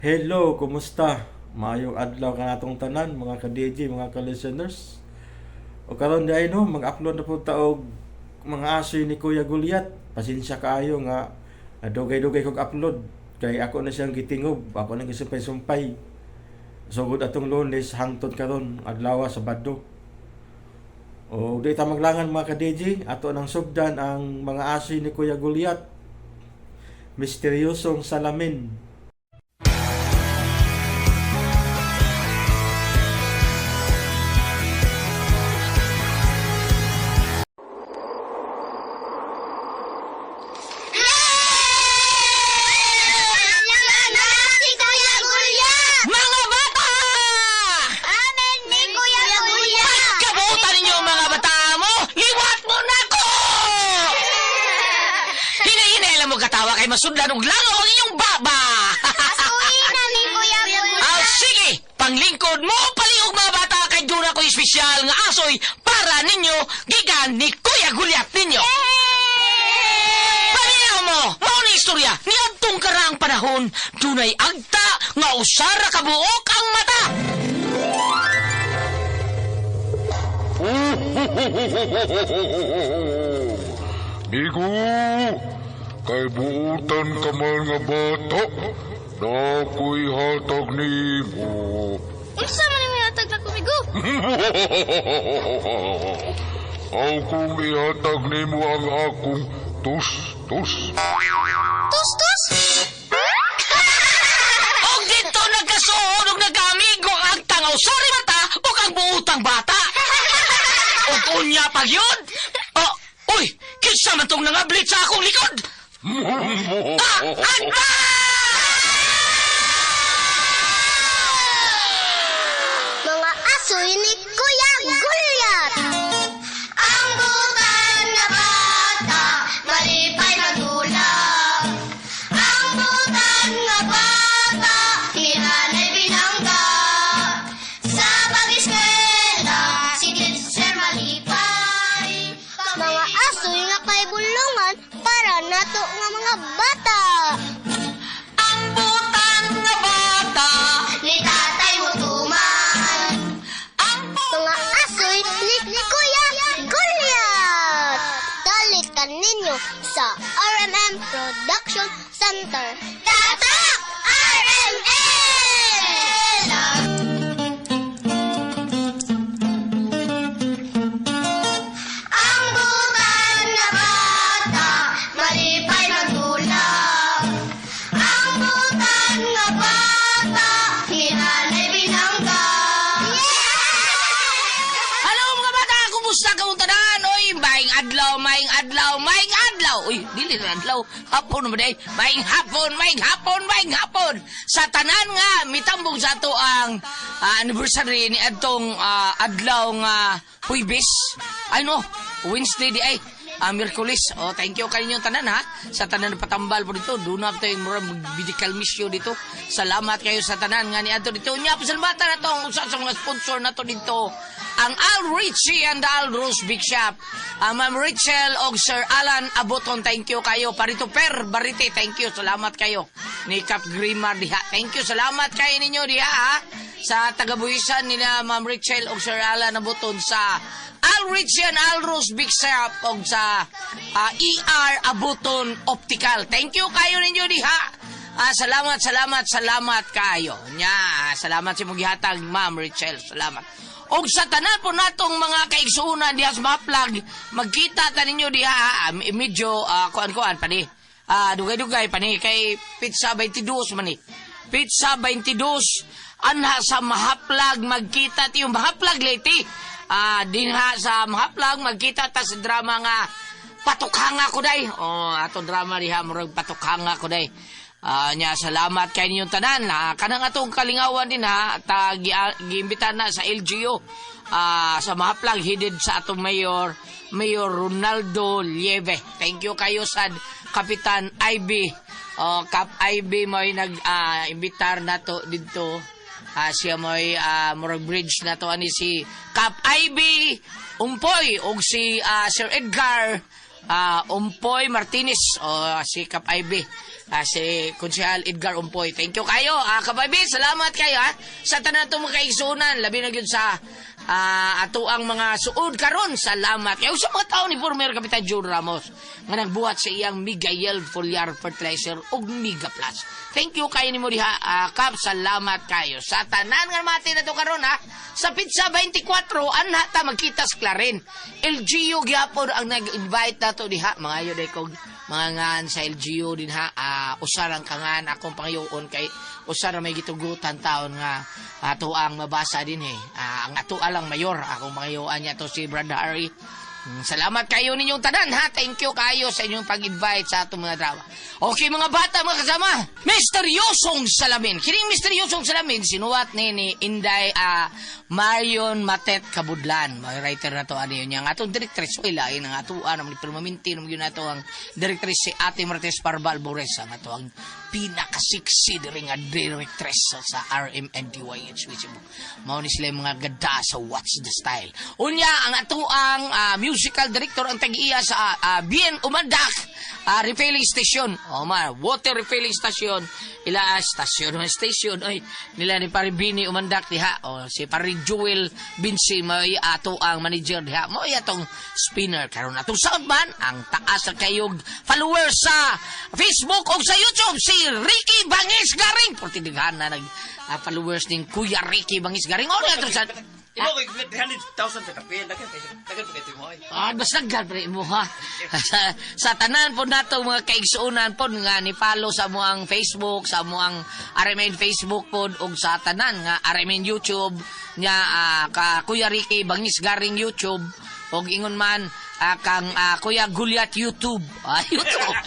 Hello, kumusta? Maayong adlaw kanatong tanan mga ka-DJ, mga ka-listeners. O karon di ay no, mag-upload na pud ta og mga asoy ni Kuya Gulyat. Pasensya kaayo nga dugay-dugay kog upload kay ako na siyang gitingob, ako nang gisumpay-sumpay. Sugod atong Lunes hangtod karon adlaw Sabado. O di ta maglangan mga ka-DJ, ato nang sugdan ang mga asoy ni Kuya Gulyat. Misteryosong salamin. Si Kuya Gulyat! Mga bata! Amen ni Kuya Gulyat! Kabutan ninyo mga bata mo! Liwat mo na ko! Hinahinay mo katawa kay masudlan og langaw ang inyong baba! Pasuhin na ni Kuya Gulyat! Ah, sige! Panglingkod mo, paliog mga bata kay duna ko espesyal nga asoy para ninyo gikan ni Kuya Gulyat ninyo! Paminaw mo! Mao ni istorya niadtong karaang panahon, dunay agta nga usara ka buok ang mata! Migo, kay buutan ka man nga bata, na ako'y hatag nimo. Unsa man ang hatag na kumigo? Aw kung ihatag nimo ang akong tus-tus. Tus-tus! Og dito nagkasuod og nagkaamigo ang agta nga usari mata ug ang buutang bata. Og unya pag yun. Oh, uy, kinsa man tong nangablit sa akong likod? Ah, agta! Mga asoy ni Kuya Gulyat! Ang butan na bata, malipay magulap. Ang butan na bata, ni nanay binangga. Sa pag-eskwela, si teacher malipay. Mga asoy nga kay bulungan para nato nga mga bata. Ang butang nga bata. Ni tatay mo tuman. Ang Mga asoy ni Kuya Gulyat! Dalit ka ninyo sa RMM Production Center. Tatak! RMM! Ang butan na bata, malipay magulap. Ang butan na bata, ni nanay binangga. Hello mga bata, kumusta ka tanan? Oy, maing adlaw, maing adlaw, maing adlaw. Uy, dili na adlaw. Hapon naman eh. Maing hapon, maing hapon, maing hapon. Sa tanan nga, mitambong sa ato ang anniversary ni adtong adlaw nga Huwebes. Ay no, Wednesday di ay. Miyerkules. Oh, thank you kaninyong tanan ha. Sa tanan na patambal po dito. Doon na tayo mura medical mission dito. Salamat kayo sa tanan nga ni adto dito. Nya pasalamatan na to ang usa sa mga sponsor na to dito. Ang Al Richie and Al Rose Big Shop. Ma'am Rachel og Sir Alan Aboton, thank you kayo. Parito Per Barite, thank you. Salamat kayo. Ni Cap Grimar diha. Thank you. Salamat kayo ninyo diha ha. Sa tagabuhisan nila Ma'am Rachel og Sir Alan Aboton sa Al Richie and Al Rose Big Shop og sa ER Aboton Optical. Thank you kayo ninyo diha. Ah, salamat, salamat, salamat kayo. Nya, salamat sa imong gihatag, Ma'am Rachel. Salamat. Og sa tanan po natong mga kaigsuonan diha sa Maplag, magkita ta ninyo diha medyo kuan-kuan pa ni. Ah, dugay-dugay pa ni kay Pizza 22 man ni. Pizza 22 anha sa Mahaplag magkita ti yung Mahaplag leti. Ah, dinha sa Mahaplag magkita ta sa drama nga Patukhanga ko day. Oh, ato drama diha murag patukhanga ko day. Ah, nya salamat kay ninyong tanan. Ha, kanang atong kalingawan din ha, ta giimbita na sa LGU sa Mahaplag headed sa atong mayor, Mayor Ronaldo Lieve. Thank you kayo sad Kapitan IB. Oh, Kap IB mo'y nag imbitar nato didto. Siya mo'y murag bridge na to ani si Kap IB Umpoy og si Sir Edgar Umpoy Martinez o si Kap Ivy. Si Konsehal Edgar Umpoy. Thank you kayo. Kap Ivy, salamat kayo ha. Sa tanan itong mga kaigsunan, labi na gyud sa ato ang mga suod karon. Salamat kayo sa mga tao ni former Kapitan June Ramos nga nagbuhat sa iyang Miguel Foliar Fertilizer ug Mega Plus. Thank you kayo nimo diha, Kap. Salamat kayo. Sa tanan nga mati na to karon ha. Sa Pizza 24 anha ta magkita sa Clarin. LGU gyapon ang nag-invite nato diha. Mga day kog mga ngan sa LGU din ha. Usa rang kangan akong pangayoon kay usa ra may gitugutan taon nga ato ang mabasa din eh. Ang ato alang mayor akong pangayoan niya to si Brad Harry. Salamat kayo ninyong tanan ha. Thank you kayo sa inyong pag-invite sa atong mga drama. Okay mga bata, mga kasama. Misteryosong Salamin. Kining Misteryosong Salamin sinuwat ni Inday Marion Matet Kabudlan. Mga writer na to ano yun niya. Ang atong directress oy lain ang atuan ang permanente nung yun ato ang directress si Ate Martes Parval Bores ang ato ang pinakasiksi diri nga directress sa RMNDYH which mao ni sila yung mga gada sa What's the Style. Unya ang atuang musical director ang tag-iya sa Bien Umandak refilling station. O ma, water refilling station. Ila station, station oy nila ni Pare Bini Umandak diha. O si Pare Joel Binsi may ato ang manager diha. Mao atong spinner karon atong soundman ang taas sa kayog followers sa Facebook o sa YouTube si Ricky Bangis Garing. Porti na nag followers ning Kuya Ricky Bangis Garing. O niya sa Imo kay 300,000 sa kapil, daghan kay daghan pa kay mo ay. Mas daghan pre mo ha. Sa tanan po nato mga kaigsuonan po nga ni follow sa mo ang Facebook, sa mo ang RMN Facebook pod ug sa tanan nga RMN YouTube nya ka Kuya Ricky Bangis Garing YouTube ug ingon man kang Kuya Gulyat YouTube. YouTube.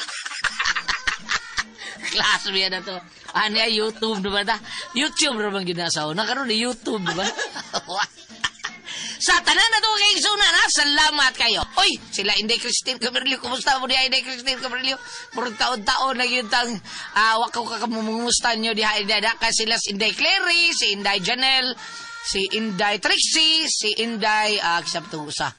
Class biya na to. Ano ya, YouTube diba ta? YouTube ra bang ginasaw? Nakaroon ni YouTube diba? Sa tanan na to kay Igsunan, ha? Salamat kayo. Oy, sila Inday Christine Cabrillo. Kumusta mo diha, Inday Christine Cabrillo? Murag taon-taon na yun tang wakaw ka kamumumusta nyo diha, Inday. Ka sila si Inday Clary, si Inday Janelle, si Inday Trixie, si Inday, kisa pa itong usa.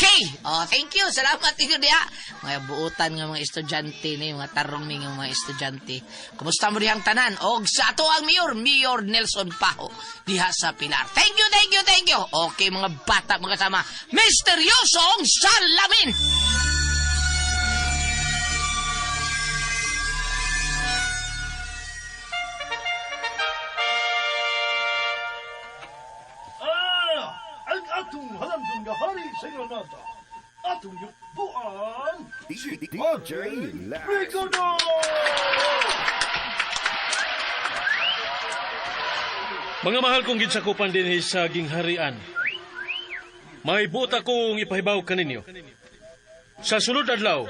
Kay! Oh, thank you. Salamat inyo diha. Mga buutan nga mga estudyante ni, mga tarong ni nga mga estudyante. Kumusta mo dihang tanan? Og sa ato ang mayor, Mayor Nelson Pajo, diha sa Pilar. Thank you, thank you, thank you. Okay, mga bata, mga kasama. Misteryosong Salamin! Ang atong halandong nga hari sa Granada. Atong yukbuan, si DJ Lex. Rigodo! Mga mahal kong ginsakupan din sa gingharian. May buta kong ipahibaw kaninyo. Sa sunod adlaw,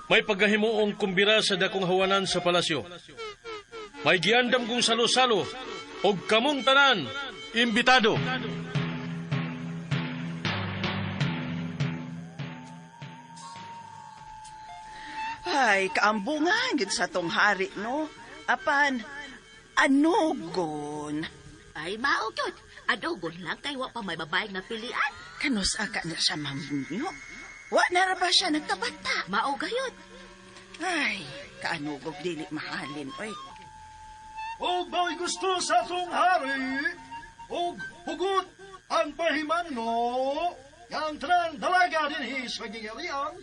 may pagkahimuong kumbira sa dakong hawanan sa palasyo. May giandam kong salo-salo og kamong tanan imbitado. Ay, kaambungan gid sa tong hari, no? Apan, anugon. Ay, mao gyud. Adugon lang kay wa pa may babae nga pilian. Kanus aka na siya mamunyo? Wa na ra ba siya nagkabata? Mao gayud. Ay, kaanugog dili mahalin, oy. Og mao'y gusto sa atong hari, og hugot ang pahimanno, ang tanan dalaga dinhi sa gingharian,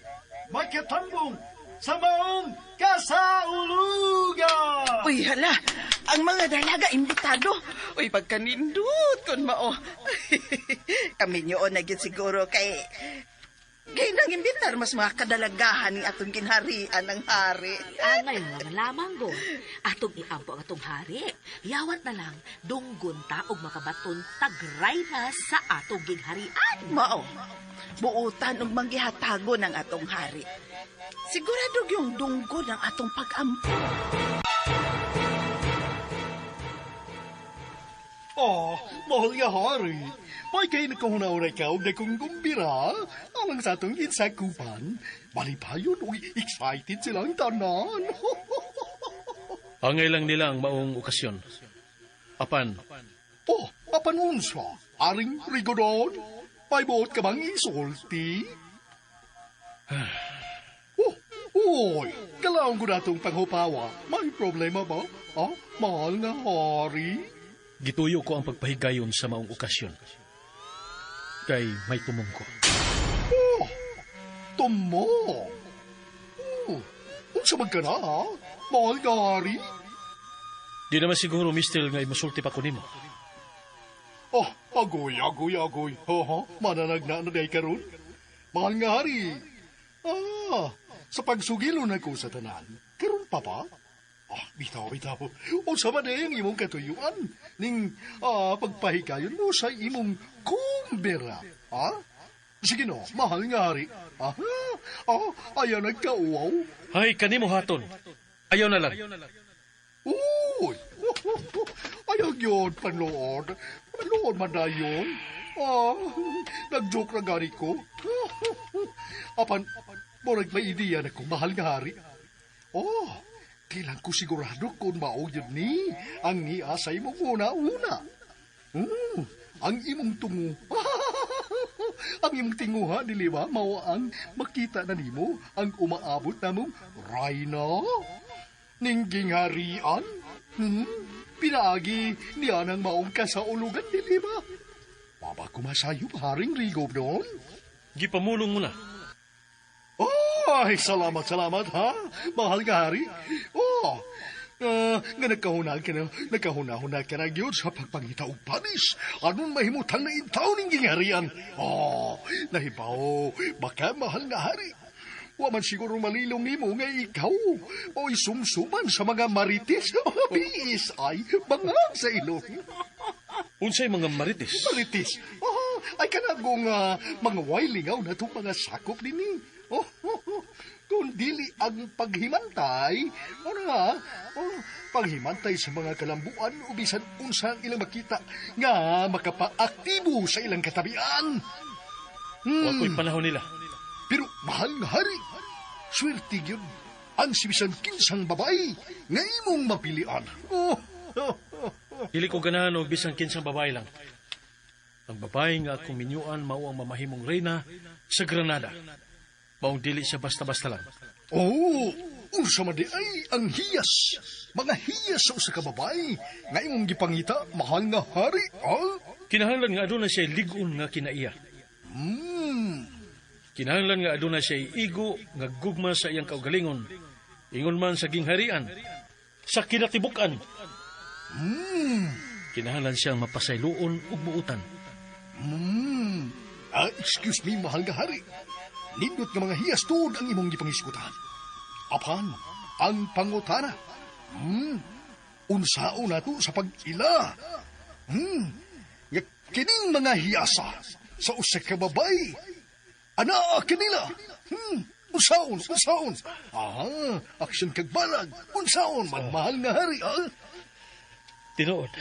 makatambong sa maong kasaulugan. Uy, hala, ang mga dalaga imbitado. Uy, pagkanindot kun mao. Kami nyo na gyud siguro kay gay nang imbitar mas mga kadalagahan ni atong ginharian ng hari. Angay nga lamang go. Atong iampo ang atong hari. Yawat na lang dunggon ta og makabaton tagray na sa atong gingharian. Mao, buutan og manggihatago ng atong hari. Sigurado yung dunggo ng atong pag-ampo. Oh, mahal nga hari. May kay nakahunaw ka og dakong kumbira. Alang sa atong insakupan. Malipayon og excited silang tanan. Angay lang nila ang maong okasyon. Apan, Oh, apan unsa? Aring Rigodon? May buot ka bang isulti? Oh, uy, kalaong ko na itong panghupawa. May problema ba? Ah, mahal nga hari? Gituyo ko ang pagpahigayon sa maong okasyon. Kay may tumong ko. Oh, tumong? Oh, unsa man ka na, ha? Mahal nga hari? Di naman siguro, Mistel, nga imusulti pa ko nimo. Oh, agoy, agoy, agoy. Oho, mananagna na day karon. Mahal nga hari. Ah, sa pagsugilo na ko sa tanan, karon pa ba? Ah, bitaw, bitaw. Unsa man day ang imong katuyuan ning pagpahigayon mo sa imong kumbira. Ha? Sige no, mahal nga hari. Aha, ah, ayaw nagkauwaw. Ay, kanimo haton. Ayaw na lang. Uy! Ayaw yun, panlood. Panlood man na yun. Ah, nag-joke na gani ko. Apan, murag may ideya na kung mahal nga hari. Oh, di lang ko sigurado kung mao yun ni ang niya sa imong una-una. Ang imong tungo. Ang imong tinguha, dili ba, mao ang makita na nimo ang umaabot namong rhino. Ning gingharian? Pinaagi niya ng maong kasaulugan, dili ba? Baba kumasayop, Haring Rigo doon. Gipamulong mo na. Ay, salamat, salamat, ha? Mahal nga hari. Oh, nga nagkahuna-huna ka na gyud sa pagpangita og panis. Anon mahimutang na intaw ning gingharian? Oh, nahibaw, baka mahal nga hari. Wa man siguro malilong nimo nga ikaw o'y sumsuman sa mga marites. PSI, bangag sa ilong. Unsay mga marites? Marites? Oh, ay kanagong mga wailingaw na itong mga sakop dinhi. Oh, kung dili ang paghimantay, ano nga, oh, paghimantay sa mga kalambuan o bisan unsa ang ilang makita nga makapaaktibo sa ilang katabian. Wa ko'y panahon nila. Pero mahal nga hari, swerte gyud ang sibisan kinsang babae nga imong mapilian. Oh. Dili ko ganahan og bisan kinsang babae lang. Ang babae nga akong minyuan mao ang mamahimong reyna sa Granada. Maong dili siya basta-basta lang. Oh, unsa man di ay ang hiyas. Mga hiyas sa usa ka babae nga imong gipangita, mahal nga hari. Oh? Kinahanglan nga aduna siya lig-on nga kinaiya. Kinahanglan nga aduna siya igo nga gugma sa iyang kaugalingon. Ingon man sa gingharian, sa kinatibuk-an. Kinahanglan siyang mapasayloon ug buutan. Ah, excuse me, mahal nga hari. Nindot nga mga hiyas tuod ang imong gipangisgutan. Apan, ang pangutana. Unsaon nato sa pag-ila. Nga kining mga hiyasa sa usa ka babae. Ana kanila. Unsaon, unsaon. Aha, aksyon kag balag. Unsaon man mahal nga hari. Ah? Tinuod.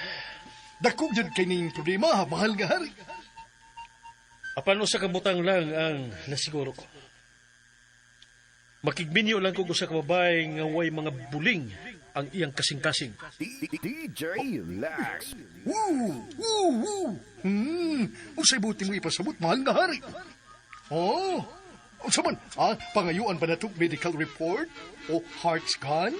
Dako gyud kay ning problema, mahal nga hari. Apan usa ka butang lang ang nasiguro ko. Makigminyo lang ko usa ka babae nga way mga buling ang iyang kasing-kasing. DJ Lex. Woo! Woo! Woo! Unsay buti mo ipasabot, mahal nga hari? Oh! Unsa man? Ah, pangayuan ba natong medical report o heart scan?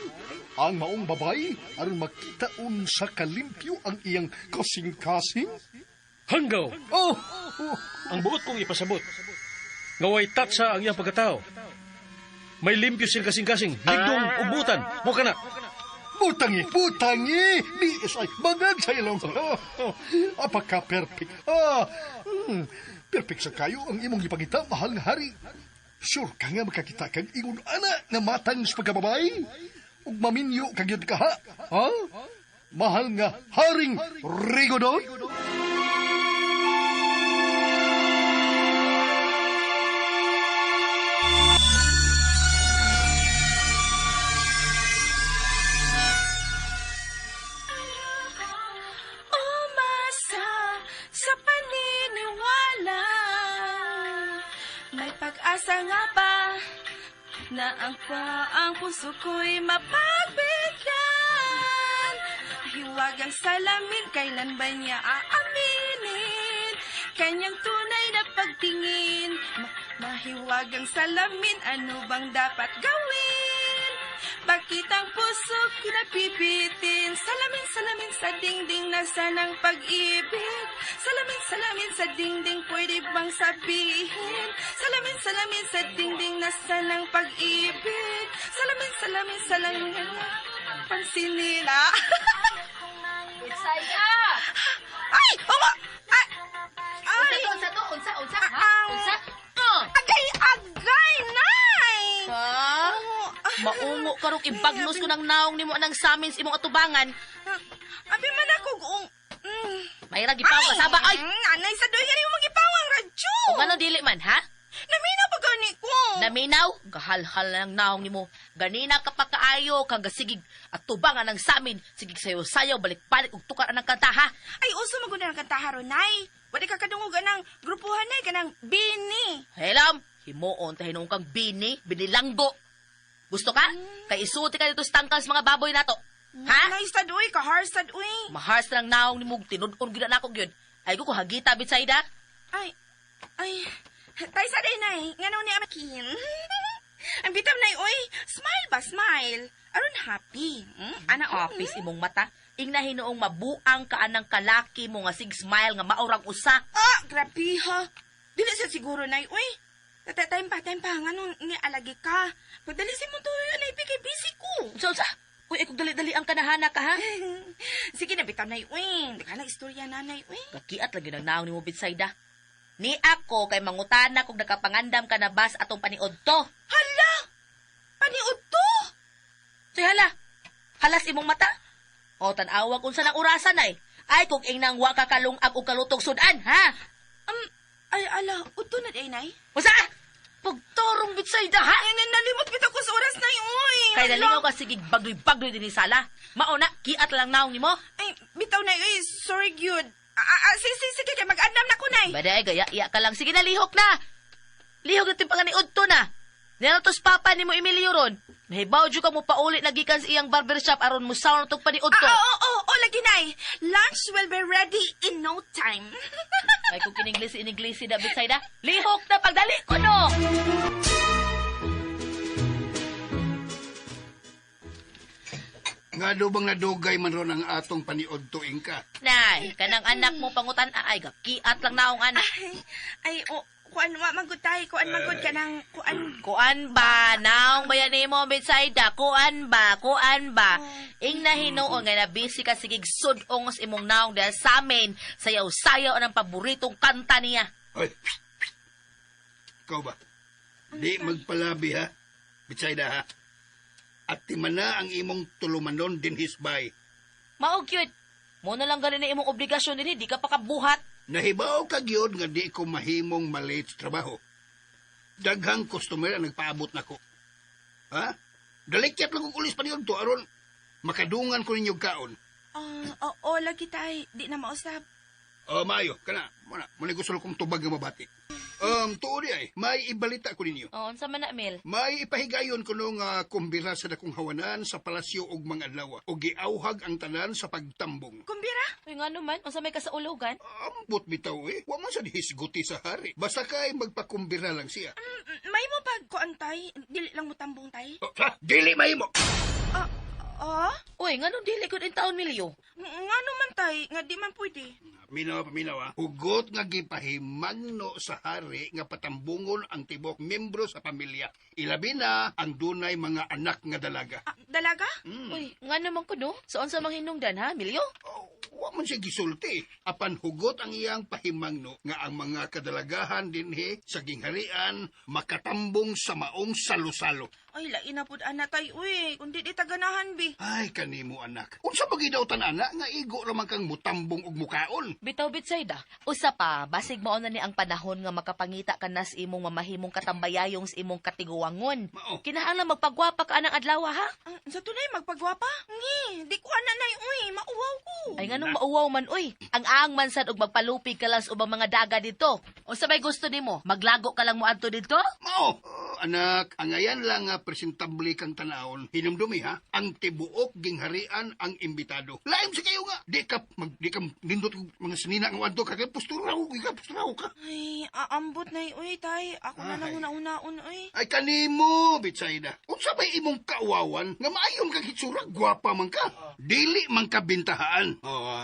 Ang maong babae aron makita unsa kalimpyo ang iyang kasing-kasing? Hanggaw! Oh! Ang buot kong ipasabot, nga way tatsa ang iyang pagkatao. May limpyo siyang kasing-kasing, ligdong ubutan, mo ka na. Butangi, butangi! BSI, bangag sa ilong. Apaka-perfect. Perfect sa kayo ang imong gipangita, mahal nga hari. Sure ka nga makakita kag ingon ana nga matang sa pagkababay? Ug maminyo kag yun ka ha? Ha? Mahal nga Haring Rigodon? Umasa sa paniniwala, may pag-asa nga ba na ang puso ko'y mapagbigyan? Hiwagang salamin, kailan ba niya aaminin kanyang tunay na pagtingin? Mahiwagang salamin, ano bang dapat gawin? Bakit ang puso kinapibitin? Salamin, salamin sa dingding, nasaan ang pag-ibig? Salamin, salamin sa dingding, pwede bang sabihin? Salamin, salamin sa dingding, nasaan ang pag-ibig? Salamin, salamin, salamin, pansinin. Ah! Bitsayda! Ay! Oo! Ay! Unsa to, unsa to, unsa, unsa, ha? Unsa? Oh. Agay, agay, nay! Ha? Maungo karong ibagnos ko ng naong nimo anang samin sa imong atubangan. Abi man ako kung... Mm. May ra gipaw ka saba ay. Nanay, sa doy gani mo magipawang radyo. O ngano dili man ha? Naminaw pa gani ko. Naminaw, gahalhal na ng naong nimo. Ganina ka pa kaayo kang gasigig at tubangan ng samin. Sigig sayo-sayo balik-balik ug tukar anang kanta ha. Ay, uso maguna ng kanta haron, nay. Wala ka kadungog anang grupuhan, nay, kanang bini. Helam, himuon ta hinuon kang bini, binilanggo. Gusto ka? Kay isuti ka dito sa tangkal sa mga baboy nato. Ha? Nay, sad uy, kahar sad uy. Mahars na ng naong nimo, tinud-on gyud na nako gyud. Ay ko hagita Bitsayda. Ay, ay, tay sa day, nay. Ngano ni amakin? Ang bitaw, nay, uy. Smile ba, smile. Aron happy. Ana, oh. Happy sa imong mata. Ingna hinuong mabuang ka anang kalaki mo nga sig smile nga maurang usa. Ah, grabe ha. Dili sa siguro, nay, uy. Tata, time pa, time pa. Ngano ni alagi ka. Pagdali si mo tuyo, nay, kay busy ko. Unsa unsa? Uy, ay kung dali-dali ang kanahana ka ha. Sige na, bitaw, nay, uy. Di ka na istorya, nanay, uy. Kakiat lagi ng naong nimo Bitsayda. Ni ako kay mangutana kung nakapangandam ka na bas atong paniod to. Hala! Paniod to! Soy hala. Halas imong mata. O tan-awa kung sa orasan ay. Ay kung ingnang wa ka kalungag og kalutog sudan ha. Ay, ala, uto na day, nay. Usa? Pagtorong Bitsayda ha. Ay, nalimot bitaw ko sa oras, nay, uy. Kay Hala. nalingaw ka sigig bagloy-bagloy din sala. Mauna, kiat lang naong nimo. Ay, bitaw, nay, uy. Sorry, gyud. Sige, sige, sige, kay mag-andam na ko, nay. Baday, gaya, iya ka lang. Sige na, lihok na. Lihok na timpanganiod to na. Nanatos papa ni mo Emilio ron. Nahibaw dyan ka mo pauli na gikan sa iyang barbershop aron mo sound tong paniod to. Ah, oo, oo, oo, lagi, nay. Lunch will be ready in no time. Ay, kung kininglisi, ininglisi na, Bitsayda. Lihok na, pagdali ko no! Nga do bang nadugay man ron ang atong paniod tuing ka? Nay, kanang anak mo pangutan, ay, gakiat lang naong anak. Ay, oh, kuan wa man gud tay, kuan man gud kanang kuan. Kuan ba, naong bayan nimo Bitsayda, kuan ba, kuan ba. Ing na hinuon nga na busy ka sigig sudong sa imong naong dahil sa amin, sayaw-sayaw ang paboritong kanta niya. Oy, psst, psst. Ikaw ba? Di magpalabi ha? Bitsayda ha? At timana ang imong tulumanon din hisbay. Mao cute. Mo na lang gani na imong obligasyon dinhi, di ka pa kabuhat. Nahibaw ka gyud nga di ko mahimong malate sa trabaho. Daghang customer ang nagpaabot nako. Ha? Dalikyat lang kong ulis pa niyon to aron makadungan ko ninyo kaon. Ah, oo, lagi tay, di na mausab. Oh, maayo kana. Muna, muna gusto kong tubag nga mabati. Tuod di ay, may ibalita ko ninyo. Oh, unsa man na, Mel? May ipahigayon kuno nga kumbira sa dakong hawanan sa palasyo og mga adlaw og giauhag ang tanan sa pagtambong. Kumbira? Uy, nga naman, unsa may kasaulugan? Ambot bitaw eh. Wa man sa hisguti sa hari. Basta kay magpakumbira lang siya. May mo pag kuan tay, dili lang mo tambong tay. Oh, ha? Dili mahimo. Ah? Uy, nganong dili gud in taon milyo? Ngano man tay, nga di man pwede. Paminaw, paminaw ha. Hugot nga gipahimangno sa hari nga patambungon ang tibok membro sa pamilya. Ilabi na ang dunay mga anak nga dalaga. Ah, dalaga? Uy, nga naman ko no? Sa unsa mang hinungdan ha, Milyo? Oh, wa man siya gisulti. Apan hugot ang iyang pahimangno nga ang mga kadalagahan dinhi sa gingharian makatambong sa maong salo-salo. Ay, lain na pud ana tay, uy. Kundi di taganahan bi. Ay, kanimo anak. Unsa ba gidaw tan-ana nga igo ra man kang mutambong og mukaon? Bitaw Bitsayda. Usa pa, basig mao na ni ang panahon nga makapangita ka nas imong mamahimong katambayayong sa imong katiguangon. Mao. Kinahanglan magpagwapa ka anang adlaw ha. Ah, sa tunay magpagwapa? Ngi, di ko ana nay, uy. Mauwaw ko. Ay nganong mauwaw man uy. Ang aang man sad og magpalupig ka lang sa ubang mga daga dito. Unsa may gusto nimo? Maglago ka lang moadto dito? Mao. Oh, anak, ang ayan lang nga presentable kang tanawon. Hinumdumi ha, ang tibuok gingharian ang imbitado. Laim sa kayo nga. Di ka mag di ka nindot og mga sinina nga wadto ka kay posturaw ka, posturaw ka. Ay, aambot na uy, tay. Ako na lang una-unaon, uy. Ay kanimo, Betsaida. Unsa may imong kauwawan nga maayon kang hitsura, gwapa man ka. Dili man ka bintahaan. Oh,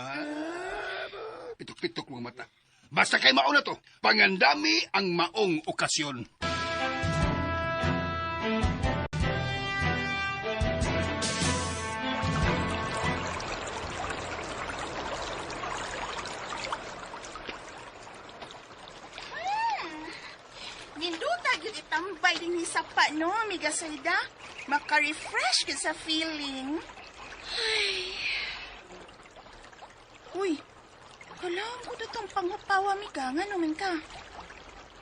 pitok-pitok mga mata. Basta kay mao na to. Pangandami ang maong okasyon. Ninduta gyud itambay din ni sapa no, amiga Saida. Maka-refresh gyud sa feeling. Ay. Uy, kalam ko na tong panghupawa, amiga. Nga naman ka?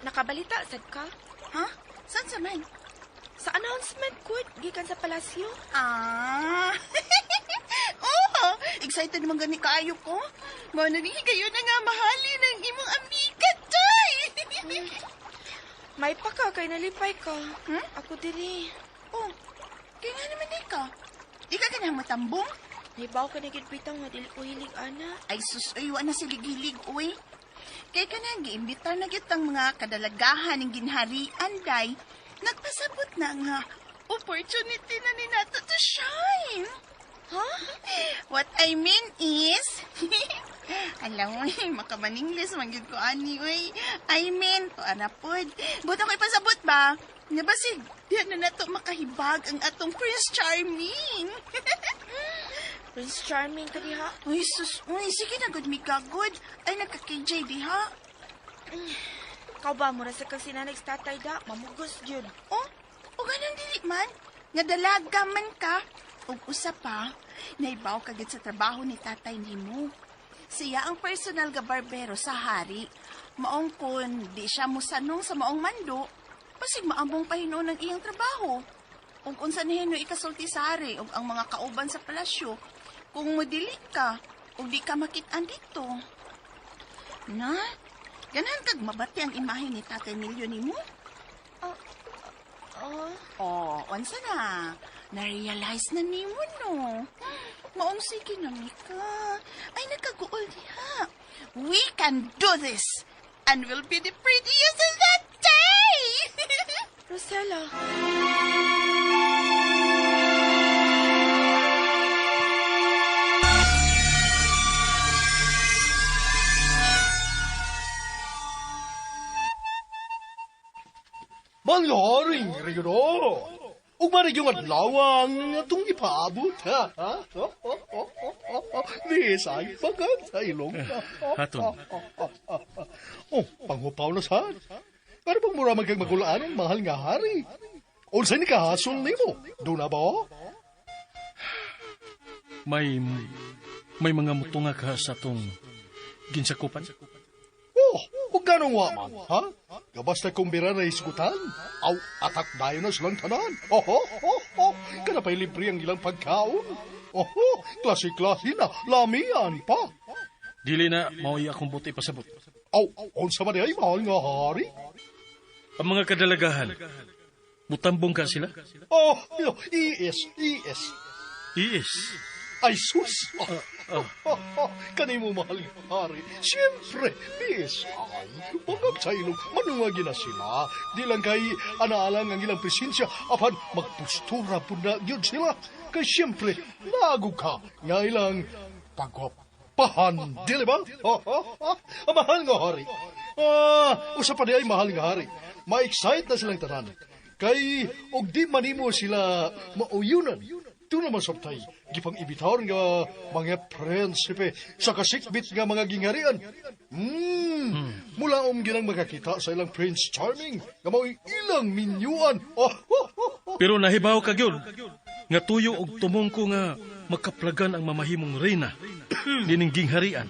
Nakabalita, sad ka? Ha? Saan sa man? Sa announcement ko, gikan sa palasyo. Ah! Oh, excited naman gani kaayo ko. Mao na ni kayo na nga mahalin ang imong amiga, tay. May pa ka, kay nalipay ka. Hmm? Ako diri. Oh, kaya nga naman di ka. Di ka ganang matambong? Nahibaw ka na gid bitaw nga dili ko hilig ana. Ay sus, uy, wa na silig-hilig, uy. Kay ka na, giimbitar na gyud ang mga kadalagahan ng ginharian, day. Nagpasabot na nga opportunity na ni nato to shine. Huh? What I mean is, alam mo, makamaningles, manggid ko ani, uy. I mean, to anapod. Buta ko ipasabot ba? Nga ba sig, diyan na nato makahibag ang atong Prince Charming. Prince Charming ka diha. Uy, sus, uy, sige na, good, mika, good. Ay, nagka-KJ diha. Ikaw ba, mura sa kang sinanag sa tatay da, mamugos yun. Oh, o ganun dili man. Nga dalaga man ka. Ug usa pa, naibaw ka gid sa trabaho ni tatay nimo. Siya ang personal ga barbero sa hari. Maong kun di siya musanong sa maong mando, pasig maambong pa hinuon ang iyang trabaho. Ug unsa ni hino ikasulti sa hari ug ang mga kauban sa palasyo, kung modili ka ug di ka makit-an dito. Na, ganahan kag mabati ang imahe ni Tatay Milyo nimo? Oh, Oh, unsa na? Na-realize na nimo no. Maong sige na, Mika. Ay, nagkaguol diha. We can do this! And we'll be the prettiest in that day! Rosella. Mangharing riguro. Ug man yung adlaw ang atong ipaabot, ha? Nisay pagkat sa ilong. Haton. Oh, panghupaw na saan. Pero pag mura man kag magulaan ang mahal nga hari. Unsay ni kahasol nimo? Doon na ba? May mga mutunga ka sa atong ginsakupan? Oh, ug ganong wa man, ha? Gabasta kung bira na isgutan. Aw, atak dayon na silang tanan. Oho, oh, oh. Kana pa'y libre ang ilang pagkaon. Oho, klase-klase na, lamian pa. Dili na mao'y akong buti pasabot. Aw, unsa man ay mahal nga hari? Ang mga kadalagahan, mutambong ka sila? Oh, iis, iis. Iis. Ay, sus! Kanimo mahal nga hari. Siyempre, bis. Ay, bangag sa ilong, manungagi na sila. Di lang kay anaalang ang ilang presensya, apan magpostura po na yun sila. Kay siyempre, lago ka nga ilang pagwapahan, dili ba? Ang mahal nga hari. Ah, usa pa di ay mahal nga hari. Ma-excite na silang tanan. Kay, og di manimo sila mauyunan. Doon naman sabtay, gipang ibitar nga mga prinsipe sa kasikbit nga mga gingharian. Mula ginang makakita sa ilang Prince Charming nga mao'y ilang minyuan. Oh, oh, oh, oh. Pero nahibaw ka gyud nga tuyo og tumong ko nga makaplagan ang mamahimong reyna nining gingharian.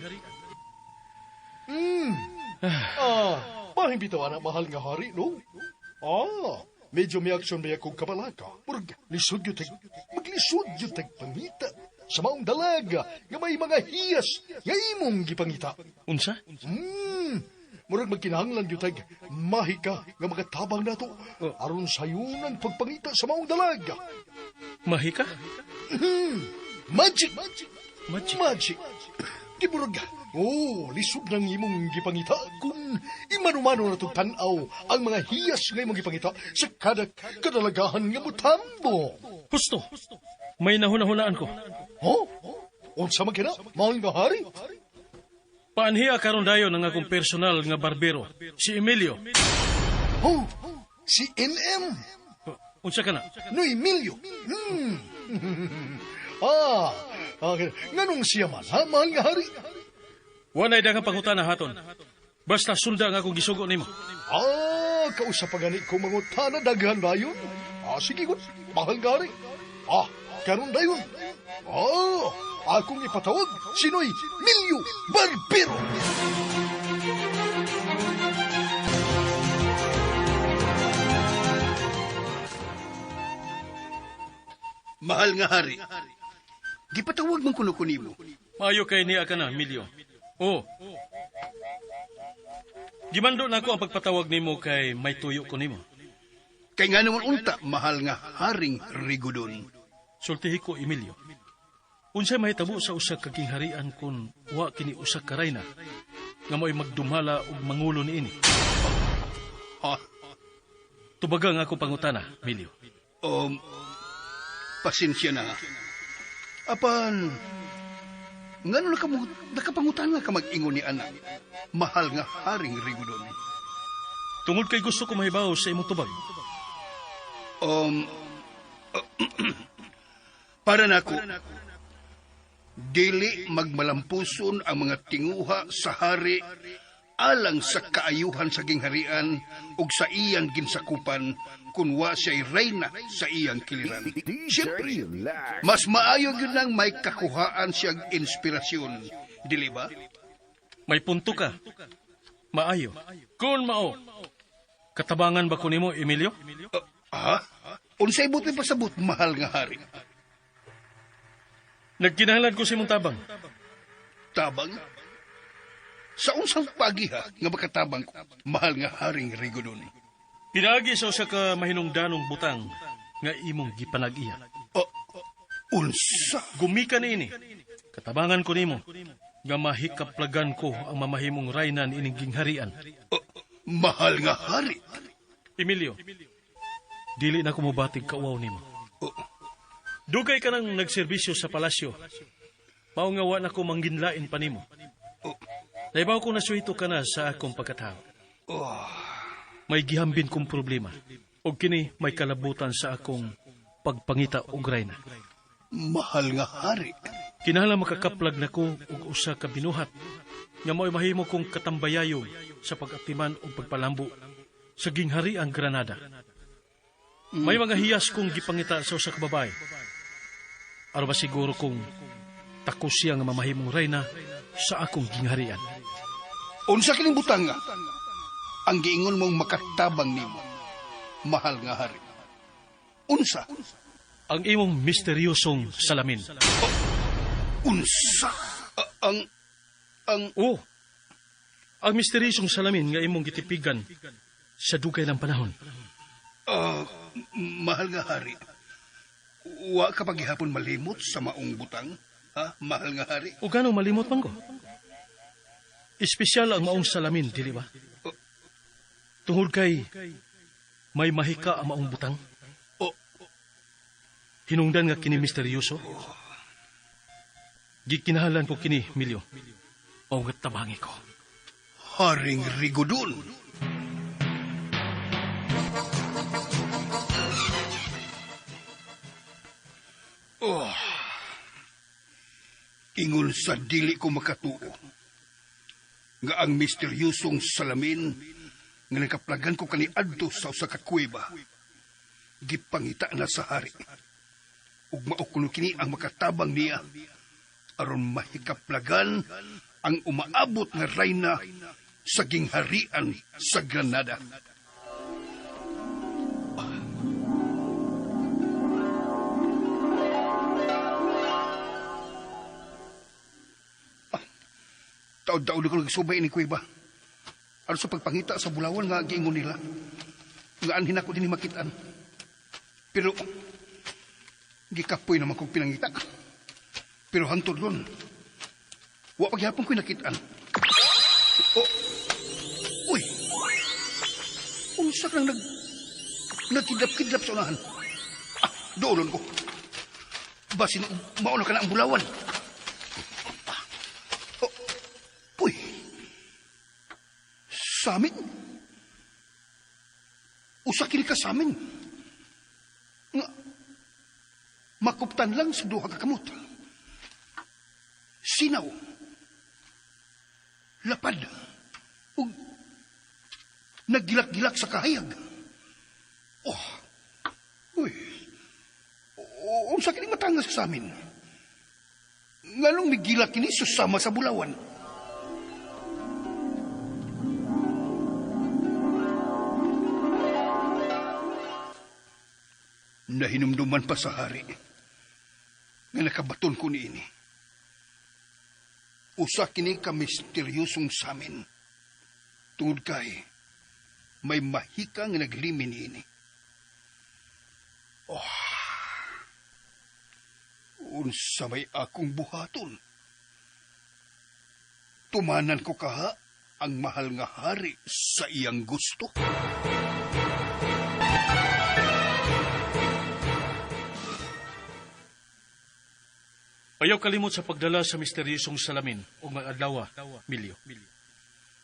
Ah, mahimbitaw na mahal nga hari, no? Ah, medyo may aksyon may akong kabalaka. Murag, lisod yun tag, maglisod yun tag pangita sa maong dalaga nga may mga hiyas nga imong gipangita. Unsa? Murag magkinahanglan yun tag mahika nga makatabang nato aron sayon ang pagpangita sa maong dalaga. Mahika? Magic! Magic. Magic! Giburag, oh, lisod ng imong gipangita kung imanumano na itong tanaw ang mga hiyas nga imong gipangita sa kada kadalagahan nga mutambo. Husto, may nahuna-hunaan ko. Oh? Unsa man kina, mahal nga hari? Paanhiya karon dayon ang akong personal nga barbero, si Emilio. Oh, si NM. Unsa ka na? No, Emilio. Okay. Nganong siya man, ha, mahal nga hari? Walay daghang pangutana haton. Basta sunda ang akong gisugo nimo. Ah, kausa pa gani ko mangutana daghan dayon. Ah, sige gud, mahal nga hari. Ah, karon dayon. Ah, akong ipatawag si Noy Milyo Barbero. Mahal nga hari. Gipatawag man kuno ko nimo. Maayo kay niya ka na, Emilio. Oh. Gimando na ako ang pagpatawag nimo kay may tuyo ko nimo. Kay nga naman unta, mahal nga haring Rigodon. Sultihi ko, Emilio. Unsay mahitabo sa usa ka gingharian kun wa kini usa ka rayna nga mo'y magdumala og mangulo niini? Ha? Tubaga nga akong pangutana, Emilio. Pasensya na. Apan, ngano nakapangutana ka mag-ingon ni anak, mahal nga haring Rigodon? Tungod kay gusto ko mahibaw sa imong tubag. Para nako, dili magmalampuson ang mga tinguha sa hari alang sa kaayuhan sa gingharian ug sa iyang ginsakupan kun wa siya'y reyna sa iyang kiliran. Siyempre, mas maayo gyud nang may kakuhaan siyang inspirasyon, dili ba? May punto ka. Maayo. Kun mao, katabangan ba ko nimo, Emilio? Ha? Unsay buti pasabot, mahal nga hari? Nagkinahanglan ko sa imong tabang. Tabang? Sa unsang pagiha nga makatabang ko, mahal nga haring Rigodon? Pinaagi sa usa ka mahinungdanong butang nga imong gipanag-iya. Unsa? Gumika niini. Katabangan ko nimo nga mahikaplagan ko ang mamahimong rayna niining gingharian. Mahal nga hari. Emilio, dili na ko mobatig kauwaw nimo. Dugay ka nang nagserbisyo sa palasyo. Mao nga wa na ko mangginlain pa nimo. Naibaw ko nasuhito ka na sa akong pagkatao. May gihambin kong problema. Og kini may kalabutan sa akong pagpangita og rayna. Mahal nga hari. Kinahanglan makakaplag nako og usa ka binuhat nga mao'y mahimo kong katambayayon sa pag-atiman og pagpalambo sa ginghariang Granada. May mga hiyas kong gipangita sa usa ka babae. Aron ba siguro kong tako siya nga mamahimong rayna sa akong gingharian. Unsa kining butanga ang giingon mong makatabang nimo, mahal nga hari? Unsa? Ang imong misteryosong salamin. Oh, unsa? Ang Oh, ang misteryosong salamin nga imong gitipigan sa dugay ng panahon. Mahal nga hari, wa ka paghihapon malimot sa maong butang? Ha, mahal nga hari? O gano'ng malimot man ko? Espesyal ang maong salamin, dili ba? Tungod kay may mahika ang maong butang. Hinungdan nga kini misteryoso. Gikinahanglan ko kini, Milyo. O nga tabangi ko. Haring Rigodon! Oh. Ingon sa dili ko makatuo nga ang misteryosong salamin nga nakaplagan ko kaniadto sa usa ka kuweba gipangita na sa hari. Ug mao kuno kini ang makatabang niya aron mahikaplagan ang umaabot nga rayna sa gingharian sa Granada. Taod-taod ko nagsubay ni kuweba. Aron sa pagpangita sa bulawan nga giingon nila. Nga anhin ako dinhi makitaan. Pero gikapoy naman kong pinangita. Pero hantod ron, Wa pagyapon ko'y nakitaan. Oh. Uy! Unsa kang nagkidlap-kidlap sa unahan? Ah, doolon ko. Basin, mauna ka na ang bulawan. Oh. Uy! Samin? Usa kini ka samin. Nga, makuptan lang sa duha ka kamot. Sinaw. Lapad. Ug naggilak-gilak sa kahayag. Oh. Uy. Unsa kini matangas sa amin? Nganong migilak kini susama sa bulawan? Nahinumduman pa sa hari nga nakabaton ko niini. Usa kini ka misteryosong samin. Tungod kay may mahika nga naglimi niini. Oh. Unsa may akong buhaton? Tumanan ko kaha ang mahal nga hari sa iyang gusto. Ayaw kalimot sa pagdala sa misteryosong salamin o mga adlaw, Milyo.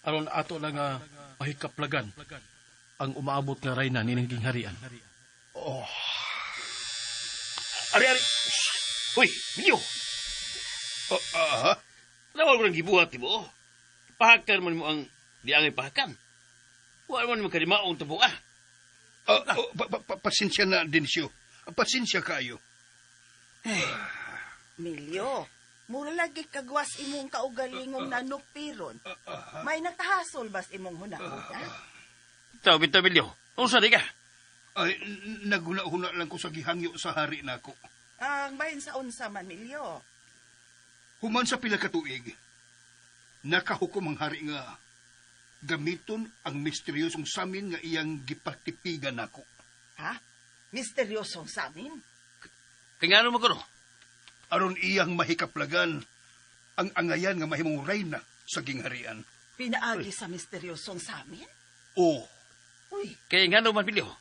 Aron ato lang nga mahikaplagan ang umaabot nga rayna nining gingharian. Oh. Ari, ari. Uy, Milyo. Oh, aha. Nawag ko ng gibuhat, di mo? Pahakan man mo ang diangay pahakan. Wala man mo kalimaong tubo, ah. Pasensya na, Densyo. Pasensya kayo. Milyo, mura lagi kagwas imong kaugalingong nanupiron. May nakahasol bas imong hunahuna? Tawag ito, Milyo. Unsa di ka? Ay, naghuna-huna lang ko sa gihangyo sa hari nako. Ang bahin sa unsa man, Milyo. Human sa pila ka tuig, nakahukom ang hari nga gamiton ang misteryosong samin nga iyang gipatipigan nako. Ha? Misteryosong samin? Kaya nga naman ko, no? Aron iyang mahikaplagan ang angayan nga mahimong reyna sa gingharian. Pinaagi sa misteryosong samin? Oo. Uy. Kaya nga naman, Milyo,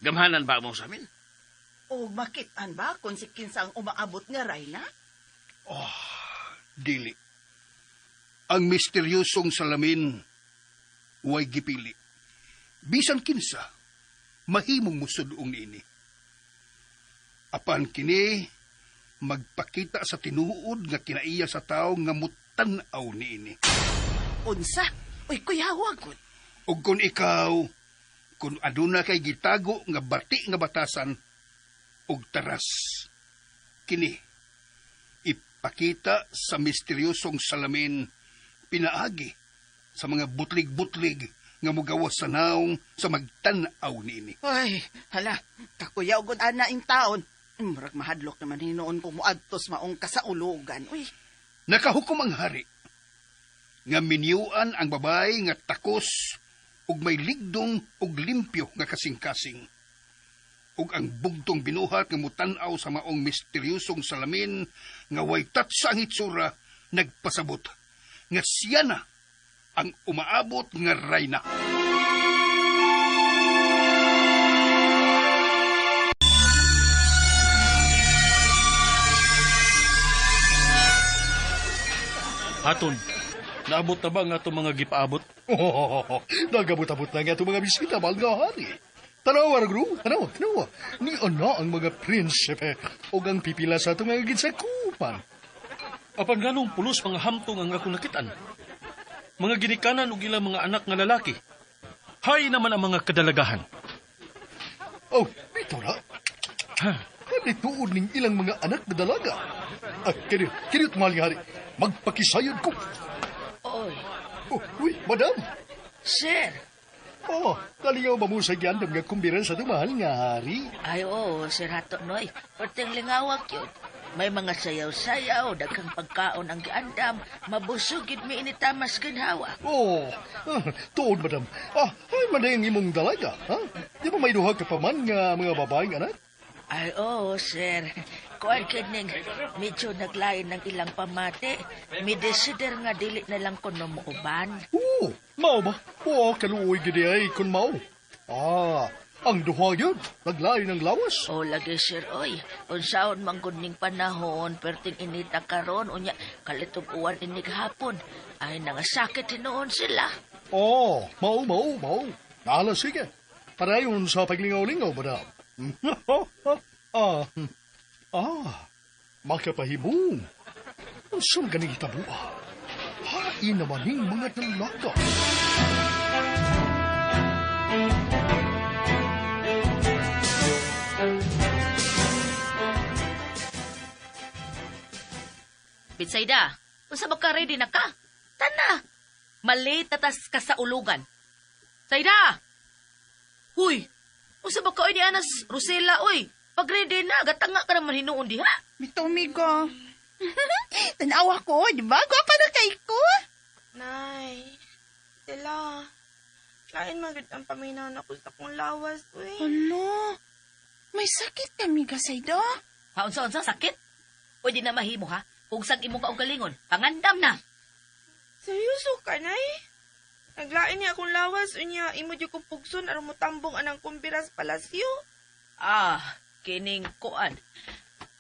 gamhanan ba mo sa amin? O makitaan ba kung si kinsa ang umaabot nga reyna? Oh, dili. Ang misteryosong salamin way gipili. Bisan kinsa, mahimong musudong niini. Apan kini, magpakita sa tinuod nga kinaiya sa tao nga mutan-aw niini. Unsa? Uy, kuyawa gud. Ug kung ikaw, kung aduna kay gitago nga bati nga batasan ug taras, kini ipakita sa misteryosong salamin pinaagi sa mga butlig-butlig nga mugawas sa naong sa magtan-aw niini. Ay, hala, kakuyaw gud ana ing taon. Murag mahadlok naman hinuon kung muadtos maong kasaulugan. Uy. Nakahukom ang hari nga minyuan ang babae nga takos ug may ligdong ug limpyo nga kasing-kasing. Ug ang bugtong binuhat nga mutan-aw sa maong misteryosong salamin nga way tatsa ang itsura nagpasabot nga siya na ang umaabot nga rayna. Haton, naabot na ba ang atong mga gipaabot? Oh, nagabot-abot na nga itong mga bisita, mahal nga hari. Tanawa, Ragru, tanawa, tanawa. Ni ana ang mga prinsipe o ang pipila sa itong mga ginsakupan. Apan nganong pulos mga hamtong ang akong nakitaan. Mga ginikanan og ilang mga anak nga lalaki. Hay naman ang mga kadalagahan. Oh, ito na. Kanituod ning ilang mga anak na dalaga. Ah, kini mahal nga hari. Magpakisayod ko. Oy. Oh, uy, madam. Sir. Oh, kalingaw ba mo sa giyandam nga kumbiran sa mahal nga hari? Ay, oo, Sir Hato Noy. Perting lingawag yun. May mga sayaw-sayaw, daghang pagkaon ang giandam, mabusog gid mi initamas ginhawa. Oh, tuod, madam. Ah, ay, manay ang imong dalaga, ha? Di ba may duha ka pa man nga mga babaeng anak? Ay, oo, sir. Kuan kining medyo naglain ng ilang pamati. Mi desider nga dili na lang ko muuban. Oo, mao ba? Oo, kaluoy gid ay kun mao. Ah, ang duha yun, naglain ang lawas. O lagi sir, oy. Unsaon man gud ning panahon, perting inita karon unya kalitog uwan inig hapon. Ay nangasakit hinuon sila. Oh, mao, mao, mao. Nala, sige. Parayon sa paglingaw-lingaw, madam. ah, ah, makapahibong. Unsa man ganing hitabua? Hain naman ning mga dalaga. Bitsayda, unsa ba ka ready na ka? Tana. Malate na tas ka sa ulugan. Sayda! Huy! Unsa ba ka oy ni Anas Rosella oy? Pag ready na, gatanga ka naman hinuon diha. Bitaw, miga. Tanawa ko, di ba? Gwapa na kay ko. Nay, sila. Kain magid ang paminaw na ko sa akong lawas, uy. Hala, may sakit ka, miga, Saida. Ha, unsa unsa sakit? Pwede na mahimo ha. Pugsag imong kaugalingon, pangandam na. Seryoso ka, Nay? Naglain niya akong lawas, unya, imo di ko pugson aron motambong anang kumbiras palasyo. Ah, kining kuan.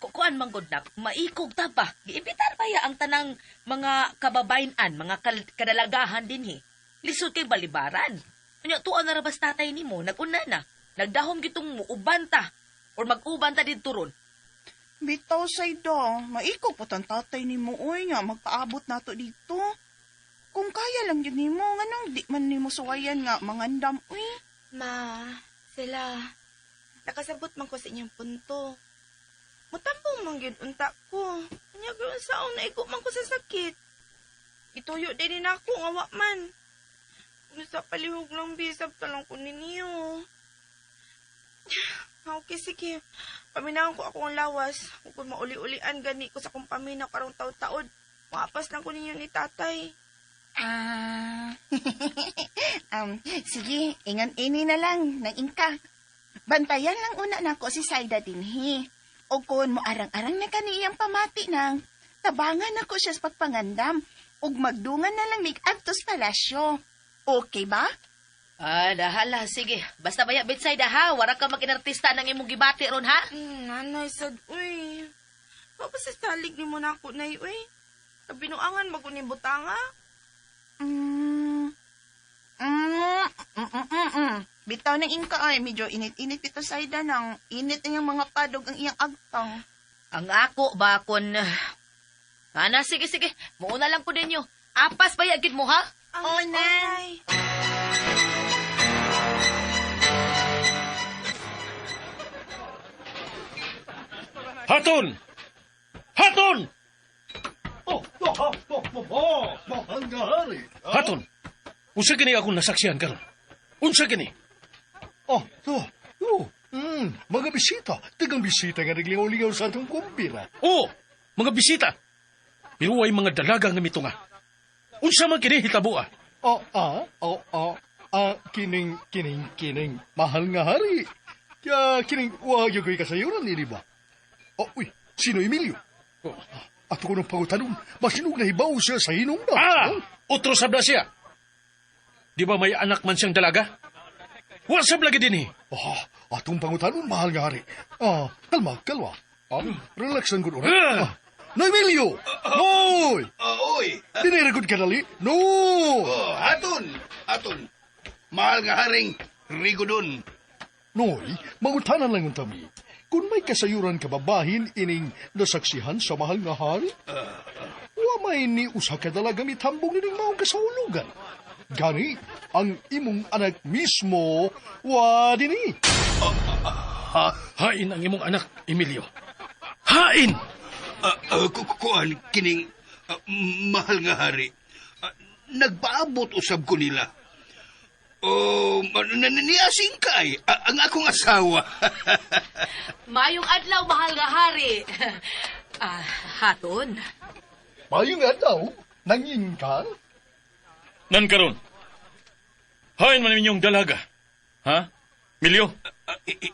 Kuan man gud nak, maikog ta ba? Giimbitar ba ya ang tanang mga kababayan, mga kadalagahan dinhi? Lisod kay balibaran. Unya tuan na rabas tatay nimo, naguna na. Nagdahom gitong muuban ta or mag-uban ta didto ron. Bitaw, Saida. Maikog po tang tatay ni mo, oy, nga magpaabot nato dito. Kung kaya lang yun nimo, nganong di man nimo suwayan nga mangandam, uy. Ma, sila. Nakasabot man ko sa inyong punto. Mutambong man gyud unta ko. Unya gyud saon na igo man ko sa sakit. Ituyo din ni nako nga wa man. Unsa palihog lang bisab talang ko ninyo. Okay, sige. Paminawon ko ako ang lawas. Kung mauli-ulian gani ko sa akong paminaw karong taud-taod. Maapas lang ko ninyo ni tatay. Ah. Sige, ingon ini na lang, nang ingka. Bantayan lang una nako si Saida dinhi. O kung mo arang-arang na kaniyang pamati nang, tabangan nako siya sa pagpangandam. Ug magdungan na lang mig adto sa palasyo. Okay ba? Ah, dahala, sige. Basta baya Betsayda ha, wara ka makinartista ng imong gibati ron ha. Nanay, sad, uy. Wa pa sa salig ni mo na ako, nay, uy. Kabinuangan mag butanga. Bitaw ng ingka ay, medyo init-init ito Saida nang init ang iyang mga padog ang iyang agtang. Ang ako ba kun Ana, sige sige. Muuna lang ko ninyo. Apas baya gid mo ha? Oh, nay. Haton! Haton! Oh, oh, oh, oh, oh, mahal nga hari. Haton! Unsa kini akong nasaksihan karon? Unsa kini? Oh, oh, oh, mga bisita. Tigang bisita nga naglingaw-lingaw sa atong kumbira. Oo, mga bisita. Pero ay mga dalaga nga mitunga. Unsa man kini hitabo ah? Oh, ah, oh, oh, ah, kining, kining, kining, mahal nga hari. Kaya kining, wag yung ko'y kasayuran, hindi ba? Oh, uy, sino Emilio? Oh. Ato ko ng pagutanon, masinog na hibaw siya sa hinungdan. Ah, otro sabla siya. Di ba may anak man siyang dalaga? Wa sab lagi din eh. Ah, atong pangutanon, mahal nga hari. Ah, kalma, kalma. Ah, relax lang gud ora. Ah. Ah, no, Emilio! Noy! Oy! Dinira gud kadali. No! Oh, aton! Aton! Mahal nga haring Rigodon. Noy, mangutanan lang untami. Kung may kasayuran ka babahin ining nasaksihan sa mahal nga hari, wa may ni usa ka dalaga mitambong nining maong kasaulugan. Gani, ang imong anak mismo, wa dinhi. Hain ang imong anak, Emilio. Hain! Kuan, kining mahal nga hari. Nagpaabot usab ko nila. Oh, niasing kay ang akong asawa. Mayong adlaw, mahal nga hari. Ah, haton. Mayong adlaw, nangingka? Nan karon. Hain man inyong dalaga. Ha? Emilio?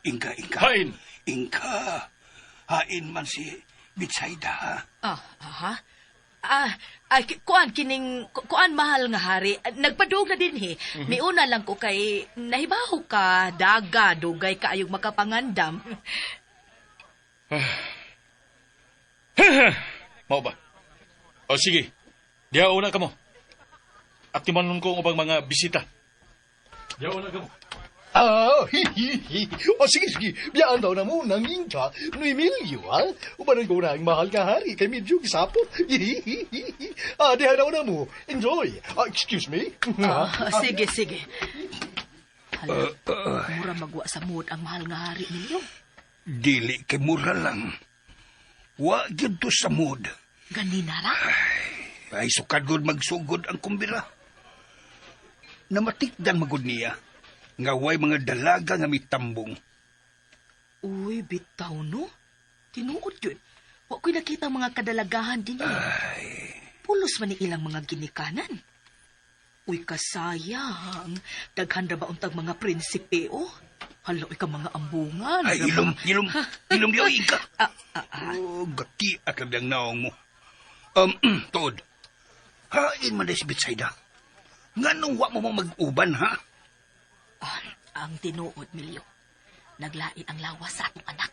Ingka, ingka. Hain. Ingka, hain man si Bitsaida, ha? Ah, aha. Kuan kining kuan mahal nga hari. Nagpadug na dinhi. Miuna lang ko kay nahibaw ka daga dugay kaayog makapangandam. Mao ba? O sige, diha una ka mo. At timanon ko ang ubang mga bisita. Diha una ka mo. Ah, hihihi. O sige, sige. Biyaan daw na muna ang Inka. Emilio, ha? Ubanan ko na ang mahal nga hari kay medyo gisapot. Hihihihi. Ah, diha daw na mo. Enjoy. Ah, excuse me. Ah, sige, sige. Hala, mura magwa sa mood ang mahal nga hari ninyo. Dili kay mura lang. Wa gyud to sa mood. Ganina ra. Ay sukad gud magsugod ang kumbira. Namatikdan magud niya nga way mga dalaga nga mitambong. Uy, bitaw no. Tinuod yun. Wa ko'y nakita mga kadalagahan din. Pulos man ni ilang mga ginikanan. Uy, kasayang. Daghan ra ba untag mga prinsipe, oh? Hala, uy ka mga ambungan. Ay, ilom, ilom, ilom diyo, Inka. Ah. Oh, gaki at labing naong mo. Tuod. Hain man si Bitsaida. Nganong wa mo mo mag-uban, ha? Ah, ang tinuod, Milyo. Naglain ang lawas sa atong anak.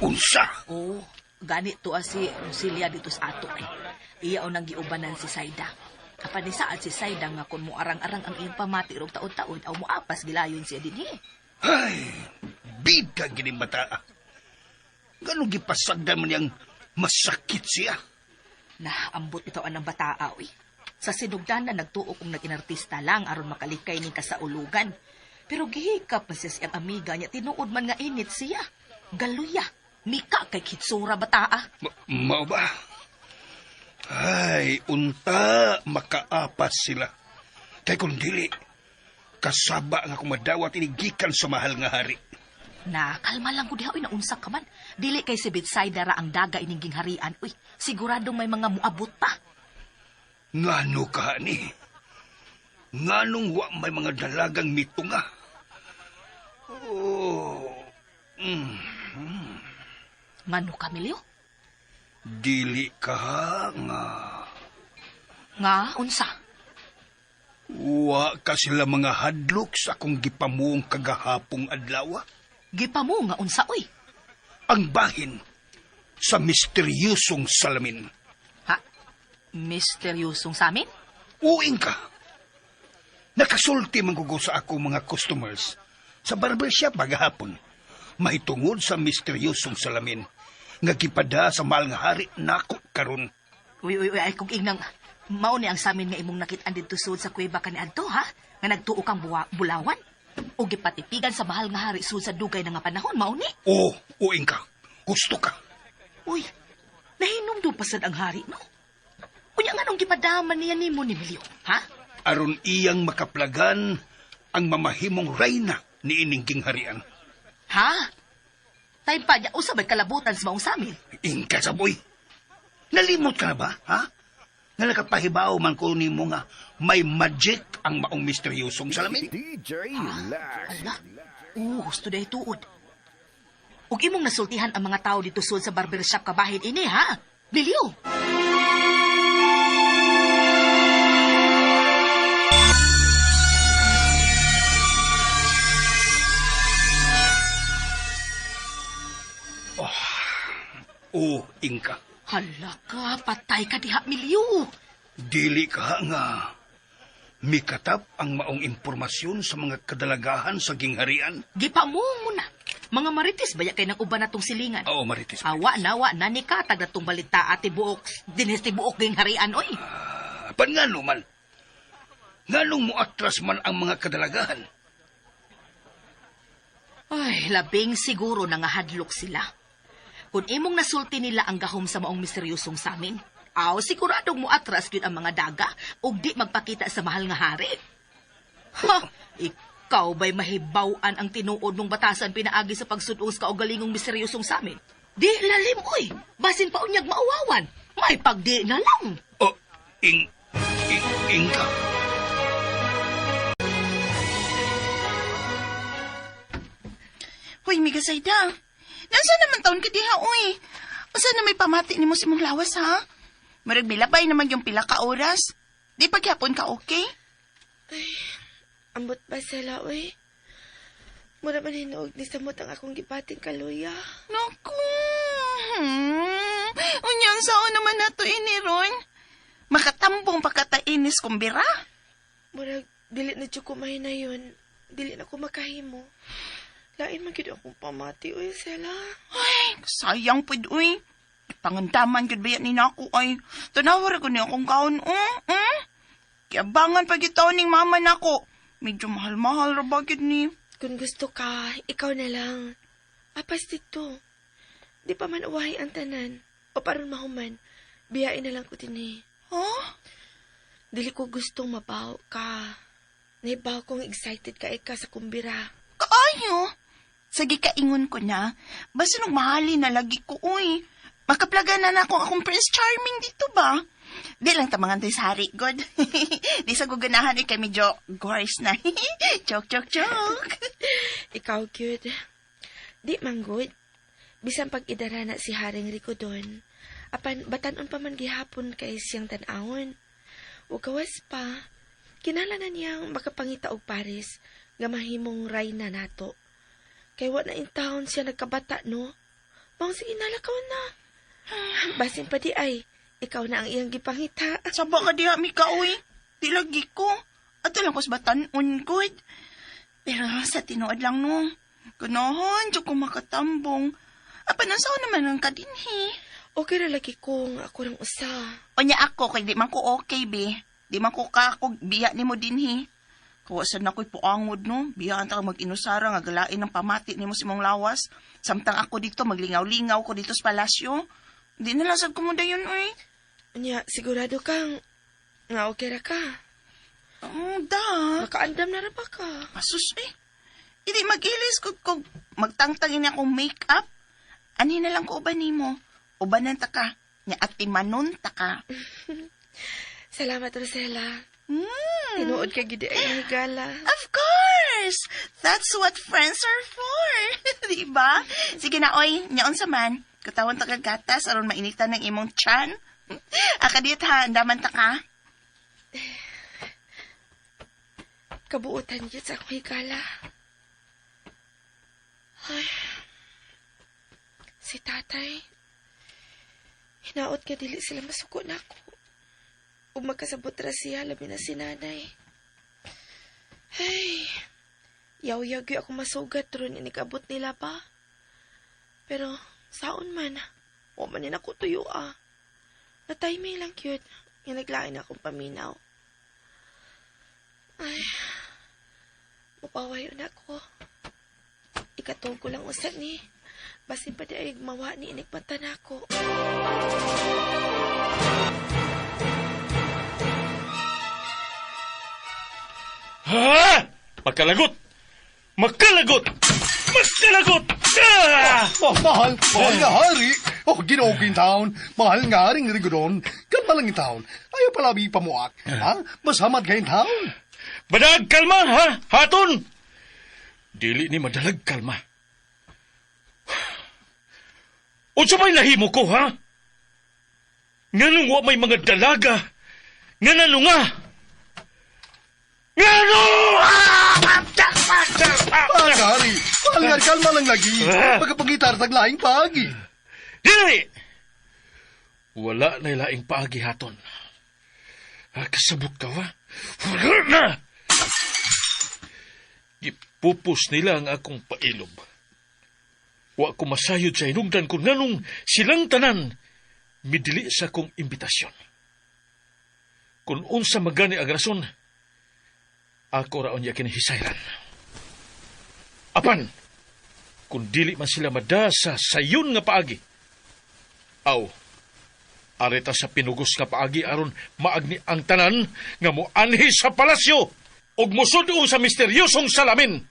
Unsa? Oo, ganito si Lucilia dito sa ato eh. Iya nang giubanan si Saida. Apan ni saad si Saida nga kung muarang-arang ang iyang pamati rog taon-taon aw muapas gilayon siya dinhi. Ay, bida gining bata. Ganong gipasagdan man niyang masakit siya. Na ambot bitaw ang bataa oy. Sa sinugdanan nagtuo kung nag-inartista lang aron makalikay ning kasaulugan. Pero gihikap man siya siyang amiga niya, tinuod man nga init siya. Galuya, mika kay kitsura bataa. Mao ba? Ay, unta makaapas sila. Kay kung dili, kasaba nga kumadawat inigikan sa mahal nga hari. Na, kalma lang ko diha, uy, naunsa ka man. Dili kay si Betsaida ra ang daga ining gingharian. Uy, siguradong may mga muabot pa. Ngano ka ni? Nganong wa may mga dalagang mitunga? Oh. Ngano ka, Milyo? Dili ka nga. Nga, unsa? Wa ka sila mga hadlok sa akong gipamuong kagahapong adlaw. Gipamo nga unsa, uy? Ang bahin sa misteryosong salamin. Ha? Misteryosong samin? Uing ka. Nakasulti man kugo sa ako mga customers sa barbershop magahapon. Mahitungod sa misteryosong salamin nga gipada sa mahal nga hari nako karon. Uy, uy, uy, ay kung ingnang mao ni ang samin nga imong nakit-an didto sud sa kuweba kaniadto, ha? Nga nagtuo kang bulawan. O gipatipigan sa mahal nga hari sud sa dugay na nga panahon, mao ni. Oo, uing ka. Gusto ka. Uy, nahinumdum pa sad ang hari, no? Unya nga nung gipadaman niya nimo ni Milyo, ha? Aron iyang makaplagan ang mamahimong reyna ni ining gingharian. Ha? Time pa niya, usa ba'y kalabutan sa maong samin? Ingka sa boy. Nalimot ka na ba, ha? Nga nakapahibaw man ko nimo nga may magic ang maong misteryosong salamin. DJ Lax. Ala, gusto dahil tuod. Ug imong nasultihan ang mga tao dito sud sa barbershop kabahin ini, ha? Milyo! Oh, Ingka. Hala ka, patay ka diha, Milyo. Dili ka nga. Mikatap ang maong impormasyon sa mga kadalagahan sa gingharian. Gipa mo muna. Mga marites baya kay nang uban natong silingan. Oo, marites. Awa na, wa na ni katag na tong balita ati buok, dinhes ti buok gingharian, oy. Apan nga man. Nganong muatras man ang mga kadalagahan? Ay, labing siguro nangahadlok sila. Kung imong nasulti nila ang gahom sa maong misteryosong samin, aw, siguradong muatras gyud ang mga daga ug di magpakita sa mahal nga hari. Ha! Ikaw ba'y mahibaw-an ang tinuod mong batasan pinaagi sa pagsudong sa kaugalingong misteryosong samin? Di lalim, oy! Basin pa unyag mauwawan. May pagdi na lang. Oh, ingka. Hoy, Miga Saida. Unsa naman taon ka diha, uy? Unsa na may pamati nimo sa imong lawas, ha? Murag milabay naman yung pila ka oras. Di paghapon ka okay? Ay, ambot ba sila, uy? Mura man hinuog ni samot ang akong gibating kaluya. Naku! Unyang sao naman nato ini ron? Makatambong pagkatainis kumbira? Murag, dili na jud ko mahinayon. Dili na ko makahimo. Lain man gyud akong pamati, uy, Sela. Ay, sayang pud, uy. Pangandaman gyud ba yan ni nako ay. Tanawa ra ko ni akong kaon, Kiabangan pag itaw ning mama nako. Medyo mahal-mahal ra ba gyud ni. Kung gusto ka, ikaw na lang. Apas dito. Di pa man uwahi ang tanan. O paron mahuman, biyain na lang ko dinhi. Huh? Dili ko gustong mabaw ka. Naibaw kong excited ka ika sa kumbira. Kaayo. Sige kaingon ko na. Basta nung mahali na lagi ko, uy. Makaplaga na na akong Prince Charming dito ba? Di lang tamangan tayo sa hari, God. Di sa guganahan eh, kay medyo gores na. Joke, joke, joke. Ikaw, cute. Di man good. Bisan pag-idara na si Haring Rico doon. Apan, batanon pa man gihapon kay siyang tan-awon. O gawas pa, kinala na niyang makapangita og Paris nga mahimong rayna nato. Kay wa na in town siya nagkabata, no? Maong sige nalakaw na. Basin pa di ay, ikaw na ang iyang gipangita. Saba ka diha, Mika, uy. Di lagi ko. Ato lang ko sa batanon, good. Pero sa tinuod lang, no. Ganahan, dyan ko makatambong. Apan, ang sao naman ang kadinhi. Okay ra lagi ko nga ako rang usa. Onya ako, kay di man ko okay, be. Di man ko ka ako biya nimo dinhi. Kawasan na ko'y puangod, no? Biyaan ta ka mag-inusara nga galain ng pamati nimo sa imong lawas. Samtang ako dito, maglingaw-lingaw ko dito sa palasyo. Di na lang sad ko mo dayon, uy. Unya, sigurado kang nga okay ra ka. Da. Makaandam na ra ba ka? Asus, eh. Hindi mag-ilis ko kung magtangtangin akong make-up. Ani na lang ko uban nimo. Ubanan ta ka. Nya atimanon ta ka. Salamat, Rosella. Tinuod ka gid ay higala. Of course! That's what friends are for. Di ba? Sige na, oy. Nyaon sa man. Katawan ta kag gatas aron mainitan ng imong tiyan. Akadit ha, andaman ta ka. Kabuutan gyud sa akong higala. Ay. Si tatay. Hinaot ka dili sila masuko na ako. Ug magkasabot ra siya, labi na si nanay. Ay, yaw-yaw gyud ako masugat ron inikabot nila pa. Pero, saon man, wa man ni nako tuyo ah. Na-timing lang cute, nga naglain akong paminaw. Ay, mupawayo na ako. Ikatog ko lang usa ni. Basin pa di ay mawa ni inikmata na ako. Ha? Makalagot! Makalagot! Makalagot! Ah! Oh, mahal, mahal nga hari. Oh, Ginoo ko in town. Mahal nga haring Rigodon. Kalma lang in town. Ayaw pala pamuak. Ha? Masamad ka in town. Badag kalma, ha? Haton! Dili ni madalag kalma. Unsa may nahimo ko, ha? Nganong wa may mga dalaga? Nganano nga? Ngano? Mahal nga hari. Mahal nga, kalma lang lagi. Pagkapangitar taglaing paagi. Dili! Wala na laing paagi haton. Kasabot ka ba? Wala na! Gipupos nila ang akong pailob. Wa ko masayod sa hinugdan kung nanong silang tanan midili sa akong imbitasyon. Kung unsa magani ang rason, ako raon niya kinahisayran. Apan, kung dili man sila mada sa sayon nga paagi, aw, areta sa pinugos nga paagi aron maagni ang tanan nga moanhi sa palasyo ug mosud-ong sa misteryosong salamin.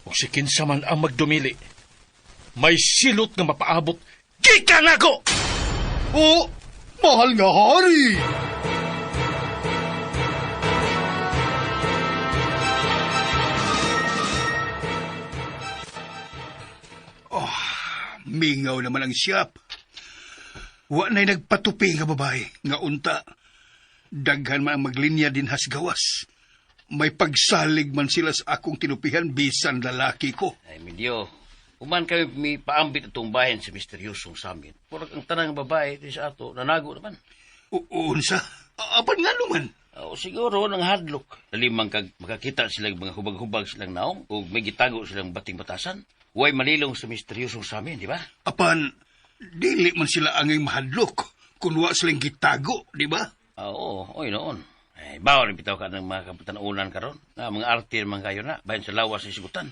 Ug si kinsa man ang magdumili, may silot nga mapaabot gikan nako. Oh, mahal nga hari. Oh. Mingaw naman ang shop. Wa na'y nagpatupi nga babae, nga unta. Daghan man ang maglinya din hasgawas. May pagsalig man sila sa akong tinupihan bisan lalaki ko. Ay, Emilio, human kami mi paambit itong bayan sa misteryosong samin. Murag ang tanang babae di sa ato, nanago naman. Unsa? Apan nga naman? O siguro nang hadlok. Dalimang kag makakita silang mga hubag-hubag silang naong o may gitago silang bating batasan. Huwag malilong sa misteryosong samin, di ba? Apan, dili man sila angay mahadlok kung wa silang gitago, di ba? Oo, oy noon. Ay, bawal bitaw ka ng mga kapatanunan karon. Na, mga arte man kayo na, bayan sa lawas sa sigutan.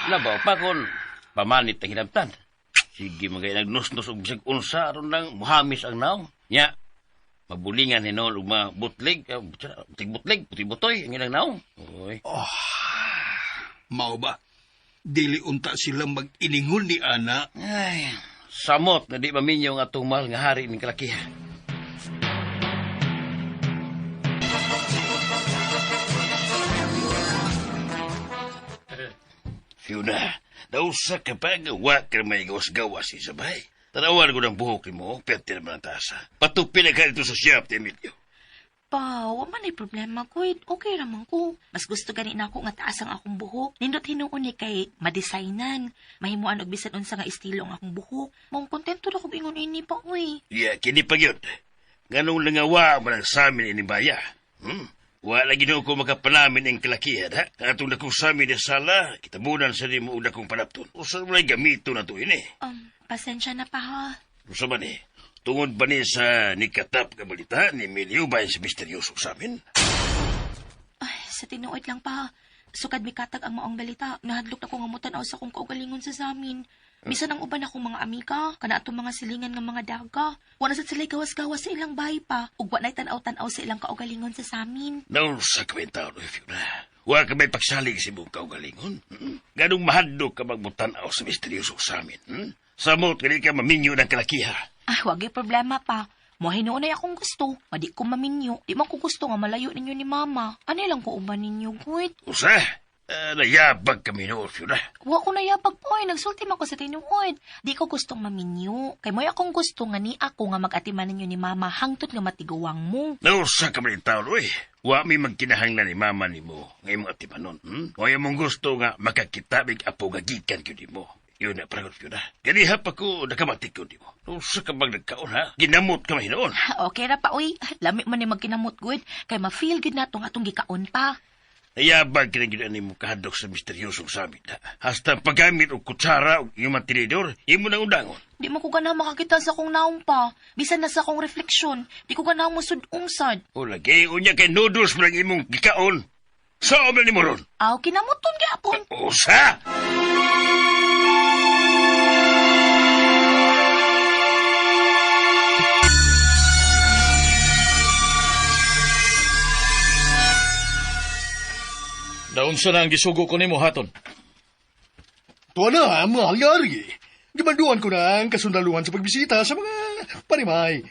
Labaw pa kon pamanit ang hinabtan. Sige, mga nagnusnos og bisag unsa aron lang muhamis ang naong. Nya, mabulingan hinuon og mga butlig, butlig, buti-butoy ang ilang naong. Oy. Oh, mao ba? Dili unta sila mag-iningon ni ana. Ay, samot na di maminyo ang atong mahal nga hari ning kalakihan. Fiona, nausa ka pa nga wa ka may gawas-gawas isabay. Tanawan ko ng buhok nimo, pwerte naman ang tasa. Patupi na ka dito sa shop ni Emilio. Pa, wa man ay problema ko. Okay raman ko. Mas gusto gani na ako nga taas ang akong buhok. Nindot hinuon ni kay madesignan. Mahimuan og bisan unsa nga estilo ang akong buhok. Mong kontento ra kog ingon ini pa oy. Yeah, kini pa gyud. Nganong nangawa man ang samin ini baya. Wa lagi no ko makapanamin ang kalakihan, ha? Atong dakong samin ni sala, kitabunan sa nimo og dakong panapton. Usa man gamito na to ini. Pasensya na pa ha. Usa man eh. Tungod ba ni sa nikatap nga balita ni Emilio bahin sa misteryoso sa amin? Ay, sa tinuod lang pa. Sukad mikatag ang maong balita. Nahadlok na ko nga mutan-aw sa akong kaugalingon sa samin. Bisan ang uban akong mga amiga, kana atong mga silingan nga mga daga. Wa na sad sila gawas-gawas sa ilang bahay pa. Ug wa na'y tan-aw-tan-aw sa ilang kaugalingon sa samin. Naunsa ka may taon, Fiona. Wa ka may pagsalig sa imong kaugalingon. Ganong mahadlok ka magmutan-aw sa misteryoso sa amin. Samot ka di ka maminyo ng kalakiha. Ay, wag problema pa. Mo hinuon ay akong gusto. Madi ko maminyo. Di man ko gusto nga malayo ninyo ni mama. Ano lang ko uban ninyo, good? Usa? Nayabag kami noon, Fiona. Wa ko nayabag po ay. Nagsulti man ko sa tinuod. Di ko gustong maminyo. Kay mo'y akong gusto nga ni ako nga mag-atiman ninyo ni mama hangtod nga matiguwang mo. Nausa ka man taon, uy. Wa mi magkinahanglan ni mama ni mo nga imong atimanon. Mo'y among gusto nga makakita mig apo nga gikan gyud nimo. Yun na, paragot Fiona. Ganiha pa ko nakamatik ko nimo. Nausa ka bang nagkaon, ha? Ginamot ka man hinuon. Okay ra pa, uy. Lami man ni magkinamot, good. Kay ma-feel good na tong atong gikaon pa. Nayabag ka na gyud ani mo kahadlok sa misteryosong samit, ha? Hasta paggamit og kutsara og iyong tinidor, imo nang undangon. Di mo ko ganahan makakita sa akong naong pa. Bisan na sa akong refleksyon, di ko ganahan mosud-ong sad. O lagi, unya kay noodles mo lang imong gikaon. Saan man nimo ron? Aw, kinamuton gyapon. Usa! Naunsa na ang gisugo ko nimo haton? Tuwa na, mahal nga ari. Gimanduan ko na ang kasundaluhan sa pagbisita sa mga panimay.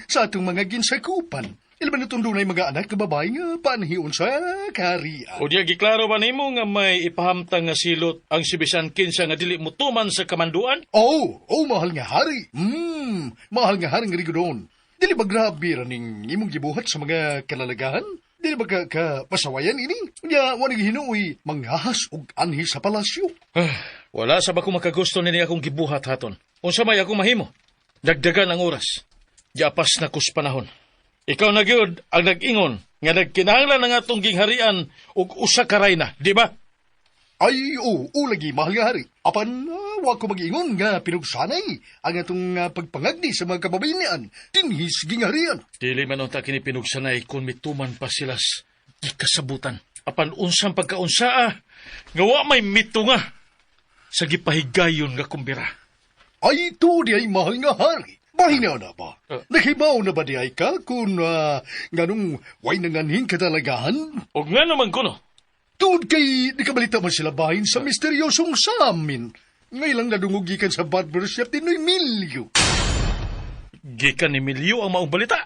Sa atong mga ginsakupan. Ilaban na itong dunay mga anak na babae nga panhiun sa kaharian. O diya, giklaro ba nimo nga may ipahamtang nga silot ang si bisan kinsa nga dili mutuman sa kamanduan? Oh, oh, mahal nga hari. Mahal nga hari nga Rigodon. Dili ba grabe ra ning imong gibuhat sa mga kalalagahan? Dili ba ka pasawayan ini? Unya, wa naghinuoy manghahas og anhi sa palasyo. Wala sa ba ko makagusto nini akong gibuhat haton. Unsa may akong mahimo? Dagdagan ang oras. Giapas na kus panahon. Ikaw na gyud ang nag-ingon nga nagkinahanglan ang atong gingharian og usa ka rayna, di ba? Ay, oo, oo lagi, mahal nga hari. Apan, wa ko mag-ingon nga pinugsanay ang atong pagpangagdi sa mga kababayan dinhis gingharian. Dili man unta kini pinugsanay kung mituman pa sila gikasabutan. Apan unsang pagkaunsaa, nga wa may mitunga sa gipahigayon nga kumbira. Ay, to di ay mahal nga hari. Bahina na ba? Nakibaw na ba di ay ka kung nganong way nanganhing katalagahan? Og nga naman kuno. Tuod kay nakabalita man sila bahin sa misteryosong samin. Ngay lang nadungog gikan sa barbershop ni Emilio. Gikan ni Emilio ang maong balita.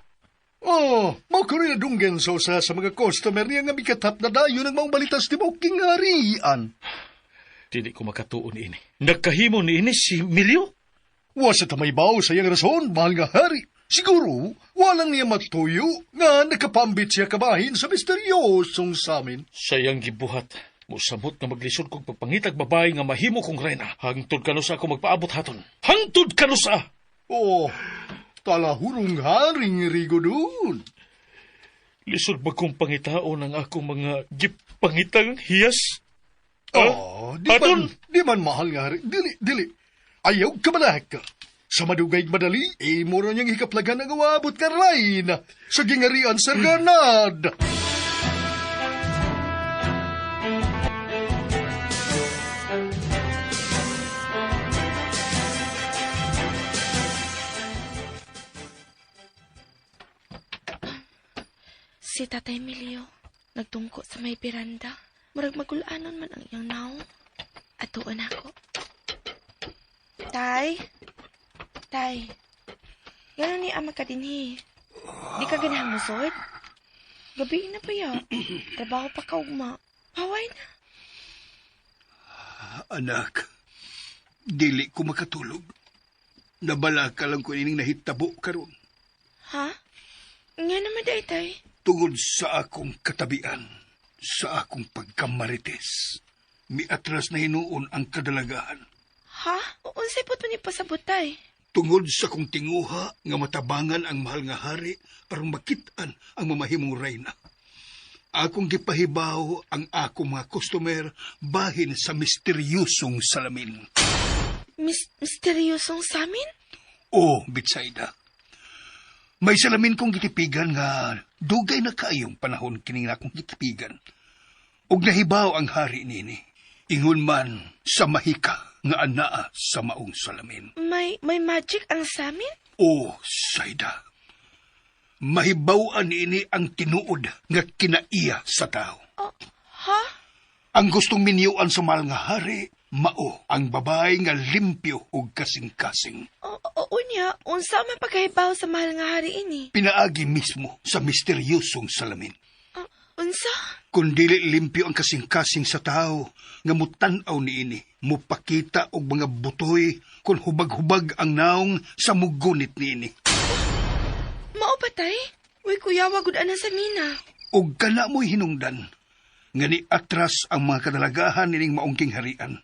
Oh, mao ko rin nadunggan sa usa sa mga customer niya nga mikatap na dayon ang maong balita sa tibuok gingharian. Dili ko makatuon ini. Nagkahimo ni ini si Emilio? Wa sa tamaybaw sa iyang rason, mahal nga hari. Siguro, walang niya matuyo nga nakapambit siya kabahin sa misteryosong samin. Sa iyang gibuhat, musamot nga maglisod kog pagpangitag babae nga mahimo kong reyna. Hangtod kanusa ako magpaabot haton. Hangtod kanusa! Oh, talahurong haring Rigodon. Lisod ba kong pangitaon ang akong mga gipangitang hiyas? Oh, di man, di man mahal nga hari. Dili, dili. Ayaw ka malak. Sa madugay madali, imo ra niyang hikaplagan ang awabot ka reyna sa gingarian sa Granada. Si Tatay Emilio, nagtungko sa may piranda. Murag magulanon man ang iyang naong. Atuon ako. Tay? Tay? Gano'n ni ama ka dinhi. Di ka ganahan musod? Gabi na pa ya. Trabaho pa ka ugma. Paway na. Anak, dili ko makatulog. Nabala ka lang ko ining nahitabo karon. Ha? Nga naman day, tay. Tungod sa akong katabian, sa akong pagkamarites, miatras na hinuon ang kadalagahan. Ha? Unsay po ni pasabot, tay? Tungod sa akong tinguha nga matabangan ang mahal nga hari aron makit-an ang mamahimong reyna. Akong gipahibaw ang akong mga customer bahin sa misteryosong salamin. Misteryosong samin? O, Betsaida. May salamin kong gitipigan nga dugay na kaayong panahon kining akong gitipigan. Ug nahibaw ang hari nini. Ingon man sa mahika nga anaa sa maong salamin. May magic ang samin? O, Saida. Mahibaw-an niini ang tinuod nga kinaiya sa tao. Oh, ha? Ang gustong minyuan sa mahal nga hari, mao ang babae nga limpyo ug kasing-kasing. O, unya, unsa man pagkahibaw sa mahal nga hari ini? Pinaagi mismo sa misteryosong salamin. Unsa? Kung dili limpyo ang kasing-kasing sa tao, nga mutan-aw niini, mupakita og mga butoy kung hubag-hubag ang naong sa mugunit niini. Mao ba, tay? Uy, kuya, wagud ana sa mina. Og kana mo'y hinungdan, nga ni atras ang mga kadalagahan nining maungking harian.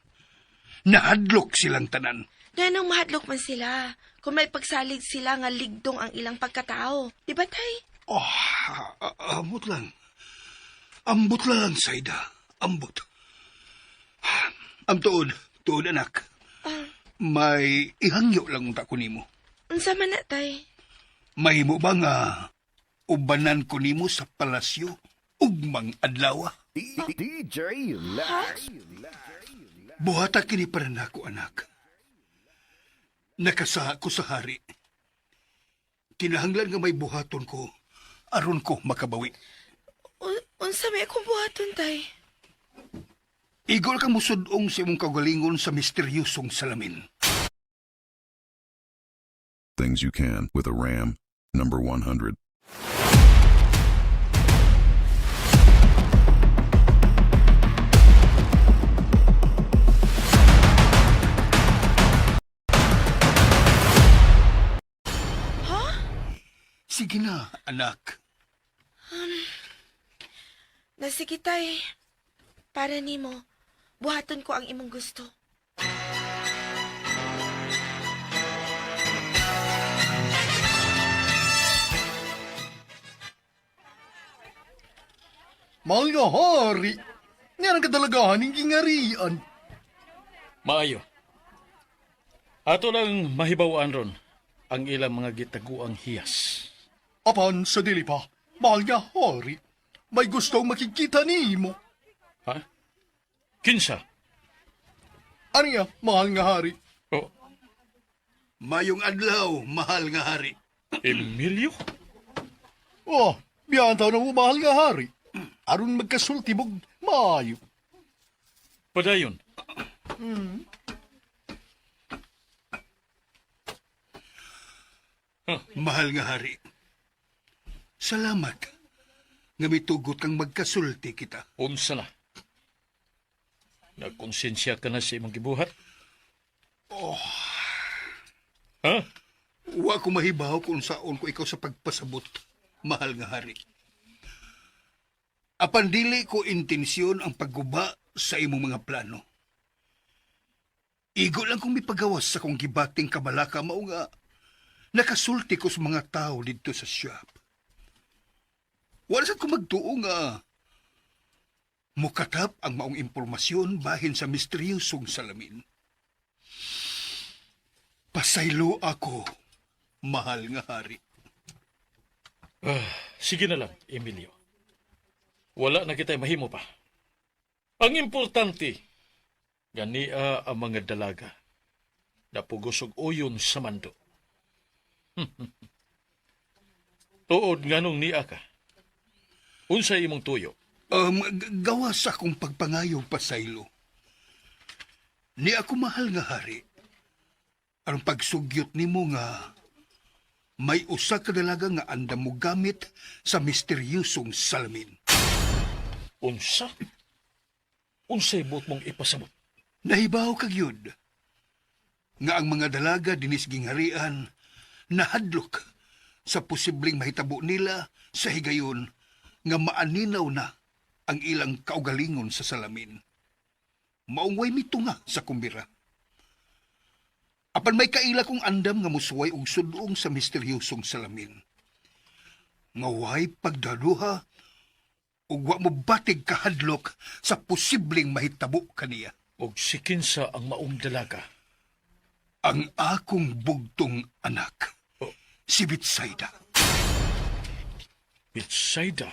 Nahadlok silang tanan. Nganong mahadlok man sila, kung may pagsalig sila nga ligdong ang ilang pagkatao. Di ba, tay? Oh, ambot lang. Ambot lang, Saida. Ambot. Am tuod, tuod anak. May ihangyo lang unta ko nimo. Unsa man na, tay? Mahimo ba nga ubanan ko nimo sa palasyo ugmang adlaw? DJ Lex. Buhata kini para nako anak. Nakasaha ko sa hari. Kinahanglan nga may buhaton ko aron ko makabawi. Unsa may akong buhaton, tay? Igol kang musudong sa imong kaugalingon sa misteryosong salamin. Things you can with a Ram number 100. Ha? Sige na, anak. Nasige, tay. Para nimo, buhaton ko ang imong gusto. Mahal nga hari, nga ang kadalagahan ng gingarian. Maayo. Ato lang mahibaw-an ron ang ilang mga gitaguang hiyas. Apan sa dili pa, mahal nga hari, may gustong makikita nimo. Ha? Kinsa? Ano nga, mahal nga hari? Oh. Mayong adlaw, mahal nga hari. Emilio? Oh, biyan taw na mo, mahal nga hari. Aron magkasulti mog maayo. Padayon. Mahal nga hari. Salamat nga mitugot kang magkasulti kita. Unsa na? Nagkonsensya ka na sa imong gibuhat? Oh. Ha? Wa ko mahibaw kung saon ko ikaw sa pagpasabot, mahal nga hari. Apan dili ko intensyon ang pagguba sa imong mga plano. Igo lang kong mipagawas sa kong gibating kabalaka mao nga nakasulti ko sa mga tao didto sa shop. Wala sad ko magtuo nga mukatap ang maong impormasyon bahin sa misteryosong salamin. Pasaylo ako, mahal nga hari. Ah, sige na lang, Emilio. Wala na kita'y mahimo pa. Ang importante, gania ang mga dalaga na pugos og uyon sa mando. Tuod nganong nia ka. Unsay imong tuyo? Gawas akong pagpangayo, pasaylo. Ni ako mahal nga hari. Aron pagsugyot nimo nga may usa ka dalaga nga andam mo gamit sa misteryosong salamin. Unsa? Unsay buot mong ipasabot? Nahibaw ka gyud nga ang mga dalaga dinis gingharian nahadlok sa posibleng mahitabo nila sa higayon nga maaninaw na ang ilang kaugalingon sa salamin. Maungway mitunga sa kumbira. Apan may kaila kong andam nga musuway og sudong sa misteryosong salamin. Nga way pagdaduha ug wa mo batig kahadlok sa posibleng mahitabo kaniya. Og si kinsa ang maong dalaga? Ang akong bugtong anak, si Betsaida. Betsaida?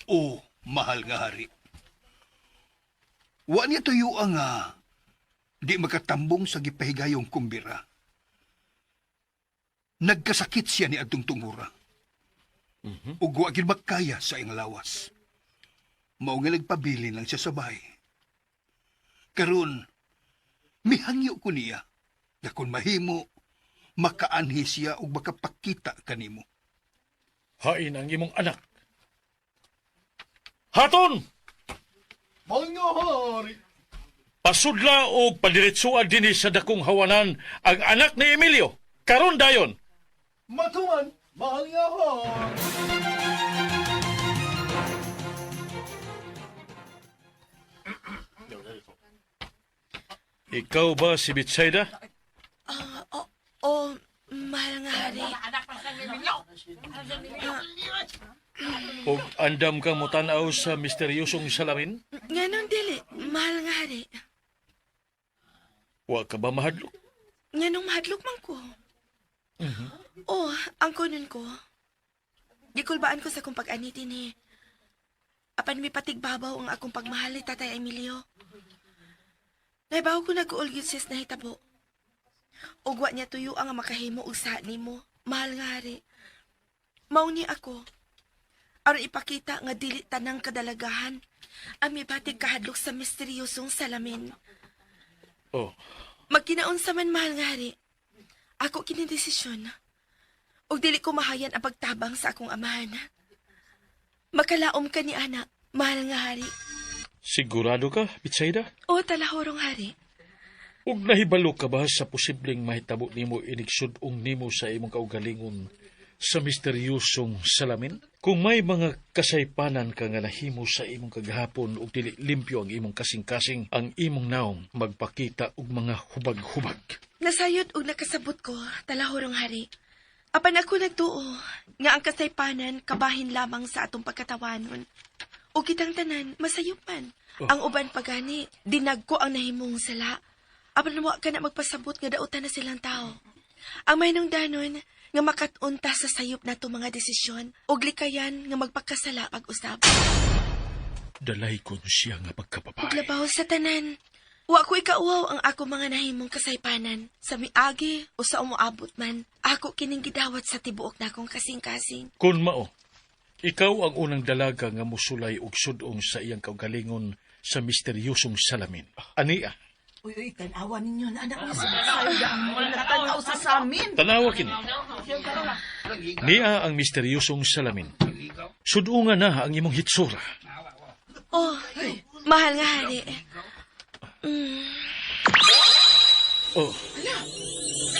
O, mahal nga hari. Wa niya tuyo ang di makatambong sa gipahigayong kumbira. Nagkasakit siya ni adtong tungura. Ug wa gyud makaya sa iyang lawas. Mao nga nagpabilin lang siya sa bahay. Karon, mihangyo ko niya na kung mahimo, makaanhi siya ug makapakita kanimo. Hain ang imong anak. Haton! Mga hari! Pasudla og padiretsoa dinhi sa dakong hawanan ang anak ni Emilio. Karon dayon. Matuman, mahal nga hari! Ikaw ba si Betsaida? Oh, mahal nga hari. Og andam kang motanaw sa misteryosong salamin? Nganong dili, mahal nga hari. Wa ka ba mahadlok? Nganong mahadlok man ko. Oh, ang kunon ko. Gikulbaan ko sa akong pag-ani dinhi. Apan may patigbabaw ang akong pagmahal ni Tatay Emilio. Naibaw ko nag-uol gyud siya sa nahitabo. Ug wa niya tuyo ang makahimo og sa nimo, mahal nga hari. Mao ni ako. Aron ipakita nga dili tanang kadalagahan ang mibatig kahadlok sa misteryosong salamin. Oh. Magkinaunsa man, mahal nga hari. Ako kini desisyon. Ug dili ko mahayan ang pagtabang sa akong amahan. Makalaom ka ni ana, mahal nga hari. Sigurado ka, Betsaida? O talahorong hari. Ug nahibalo ka ba sa posibleng mahitabo nimo inigsud-ong nimo sa imong kaugalingon sa misteryosong salamin? Kung may mga kasaypanan ka nga nahimo sa imong kagahapon ug dili limpyo ang imong kasing-kasing, ang imong naong magpakita og mga hubag-hubag. Nasayod og nakasabot ko, talahorong hari. Apan ako nagtuo nga ang kasaypanan kabahin lamang sa atong pagkatawanon. O kitang tanan, masayop man. Oh. Ang uban pagani, dinagko ang nahimong sala. Apan wa ka na magpasabot nga dautan na silang tao. Ang mahinungdanon nga makat-unta sa sayop nato mga desisyon ug likayan nga magpakasala pag-usab. Dalay kon siya nga pagkababae. Ug labaw sa tanan, wa ko ikauwaw ang ako mga nahimong kasaypanan. Sa miagi o sa umuabot man, ako kining gidawat sa tibuok nakong kasing-kasing. Kun mao, ikaw ang unang dalaga nga musulay og sud-ong sa iyang kaugalingon sa misteryosong salamin. Ania, Uy, uy, tanawa ninyo na anak niya si Betsaida ang natanaw sa samin. Tanawa kini. Niya ang misteryosong salamin. Sudungan na ang imong hitsura. Oh, mahal nga hari. Oh.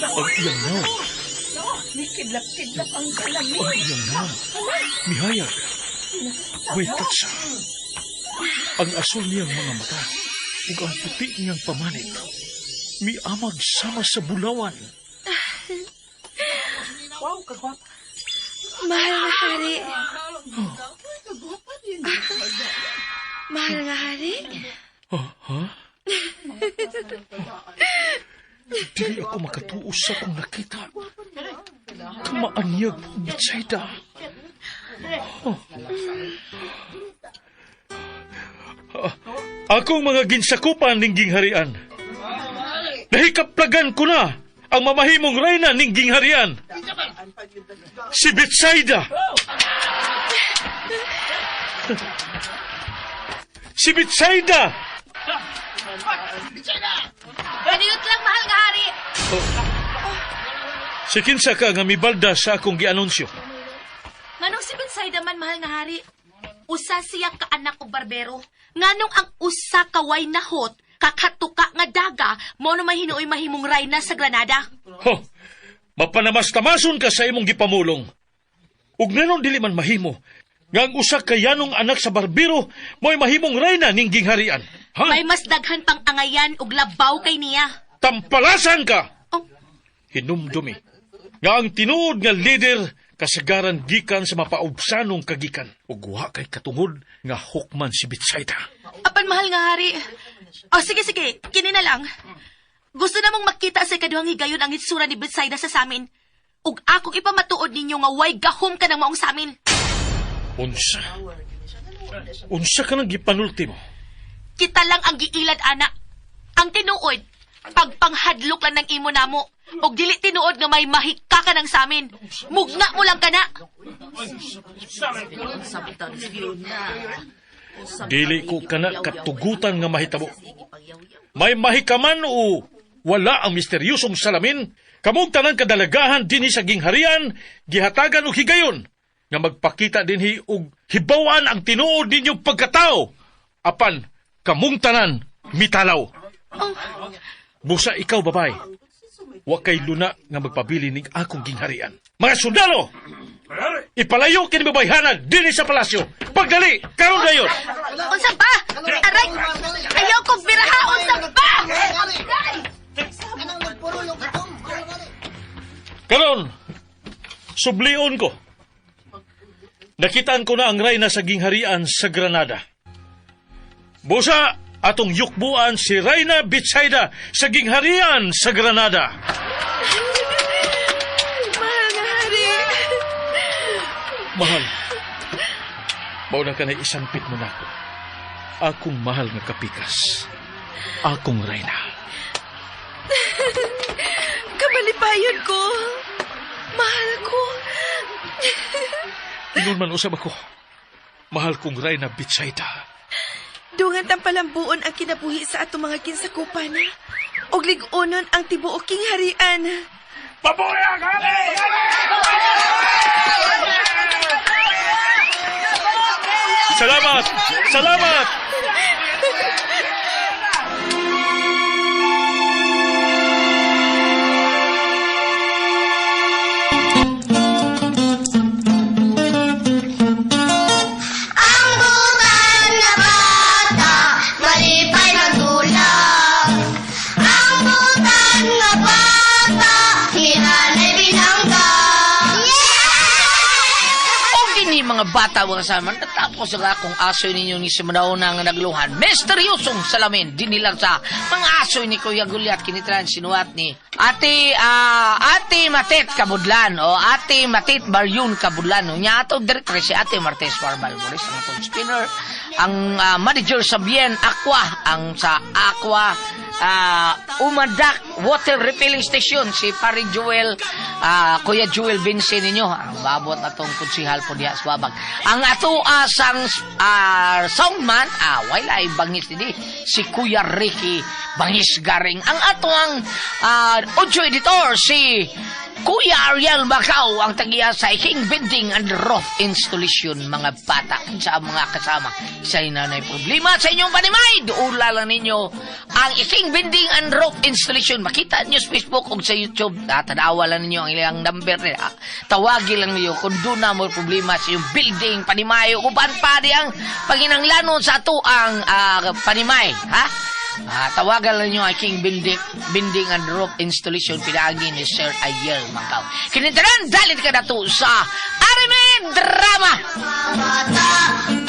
Ang iyang naong. Nikidlap-kidlap ang salamin. Ang iyang naong. Mihayag. Way tatsa. Ang asul niyang mga mata ug ang puti niyang pamanit miamag sama sa bulawan. Wow, kagwapa. Mahal na hari. Mahal nga hari. Ah, ha? Dili ako makatuo sa akong nakita. Kamaanyag mo, Betsaida. Oh. Ah, akong mga ginsakupan ning gingharian. Nahikaplagan ko na ang mamahimong reyna ning gingharian. Si Betsaida. Si Betsaida! Kaniyot lang, mahal nga hari. Si kinsa ka nga mibalda sa akong gianunsyo. Nganong si Betsaida man, mahal nga hari? Usa siya ka anak og barbero. Nganong ang usa ka way nahot, kakatuka nga daga, mo no mahinuoy mahimong rayna sa Granada. Ho! Mapanamastamason ka sa imong gipamulong. Ug nganong dili man mahimo nga ang usa ka yanong anak sa barbero mo'y mahimong reyna ning gingharian. Ha? May mas daghan pang angayan og labaw kay niya. Tampalasan ka! Oh. Hinumdumi nga ang tinuod nga leader kasagaran gikan sa mapaubsanong kagikan ug wa kay katungod nga hukman si Betsaida. Apan mahal nga hari. O sige sige, kini na lang. Gusto namong makita sa ikaduhang higayon ang hitsura ni Betsaida sa samin. Ug akong ipamatuod ninyo nga way gahom ka ng maong samin. Unsa? Unsa ka nang gipanulti mo? Kita lang ang giilad ana. Ang tinuod, pagpanghadlok lang ng imo namo. Og dili tinuod nga may mahika ka ng samin. Mugna mo lang kana. Dili ko kana katugutan nga mahitabo. May mahikaman o wala ang misteryosong salamin, kamong tanan kadalagahan dinhi sa gingharian, gihatagan og higayon nga magpakita dinhi og hibawan ang tinuod ninyong pagkatao. Apan kamong tanan mitalaw. Busa ikaw babay, wa kay luna nga magpabili ning akong gingharian. Mga sundalo, ipalayo kini babayhana dinhi sa palasyo. Pagdali, karon dayon. Unsa pa? Aray! Ayaw kong biraha! Unsa pa? Karon, sublion ko. Nakitaan ko na ang reyna sa gingharian sa Granada. Busa, atong yukbuan si Reyna Betsaida sa gingharian sa Granada. Mahal nga hari. Mahal, mao na ka na isampit mo na ako. Akong mahal nga kapikas. Akong reyna. Kamalipayon ko. Mahal ko. Ingon man usab ako. Mahal kong Reyna Betsaida. Dungan tang palambuon ang kinabuhi sa atong mga kinsakupan. Og lig-onon ang tibuok king harian. Salamat! Salamat! Ang butan nga bata, malipay magdulak. Ang butan nga bata, hinanay binangga. O gini mga bata mga kasama, natapos ang akong asoy ninyo ni Simunauna nga nagluhan. Misteryosong salamin, dinilang sa mga asoy ni Kuya Gulyat, kinitran sinuat ni Ate, Ate Matet Kabudlan o Ate Matet Baryun Kabudlan. O niya ato director si Ate Martes Barbal Boris, ang atong spinner, ang manager sa Bien Aqua, ang sa Aqua Umadak Water Refilling Station, si Pare Joel, Kuya Joel Vince ninyo, ang babot atong konsihal po diha sa Babag. Ang ato sang soundman, wala bangis dinhi, si Kuya Ricky Bangis Garing. Ang ato ang audio editor, si Kuya Ariel Macau ang tagiya sa King Building and Roof Installation, mga bata sa mga kasama. Sa na problema sa inyong panimay, duula lang ninyo ang King Building and Roof Installation. Makita niyo sa Facebook o sa YouTube. Tanawa lang ninyo ang ilang number nila. Tawagin lang ninyo kung doon na mo problema sa inyong building, panimay, o uban pa di ang panginanglanon sa ato ang panimay. Ha? Tawagan lang ninyo ang King Building and Roof Installation pinaagi ni Sir Ayel Macau. Kinintanan, dalit ka na to sa Arime Drama! Bata.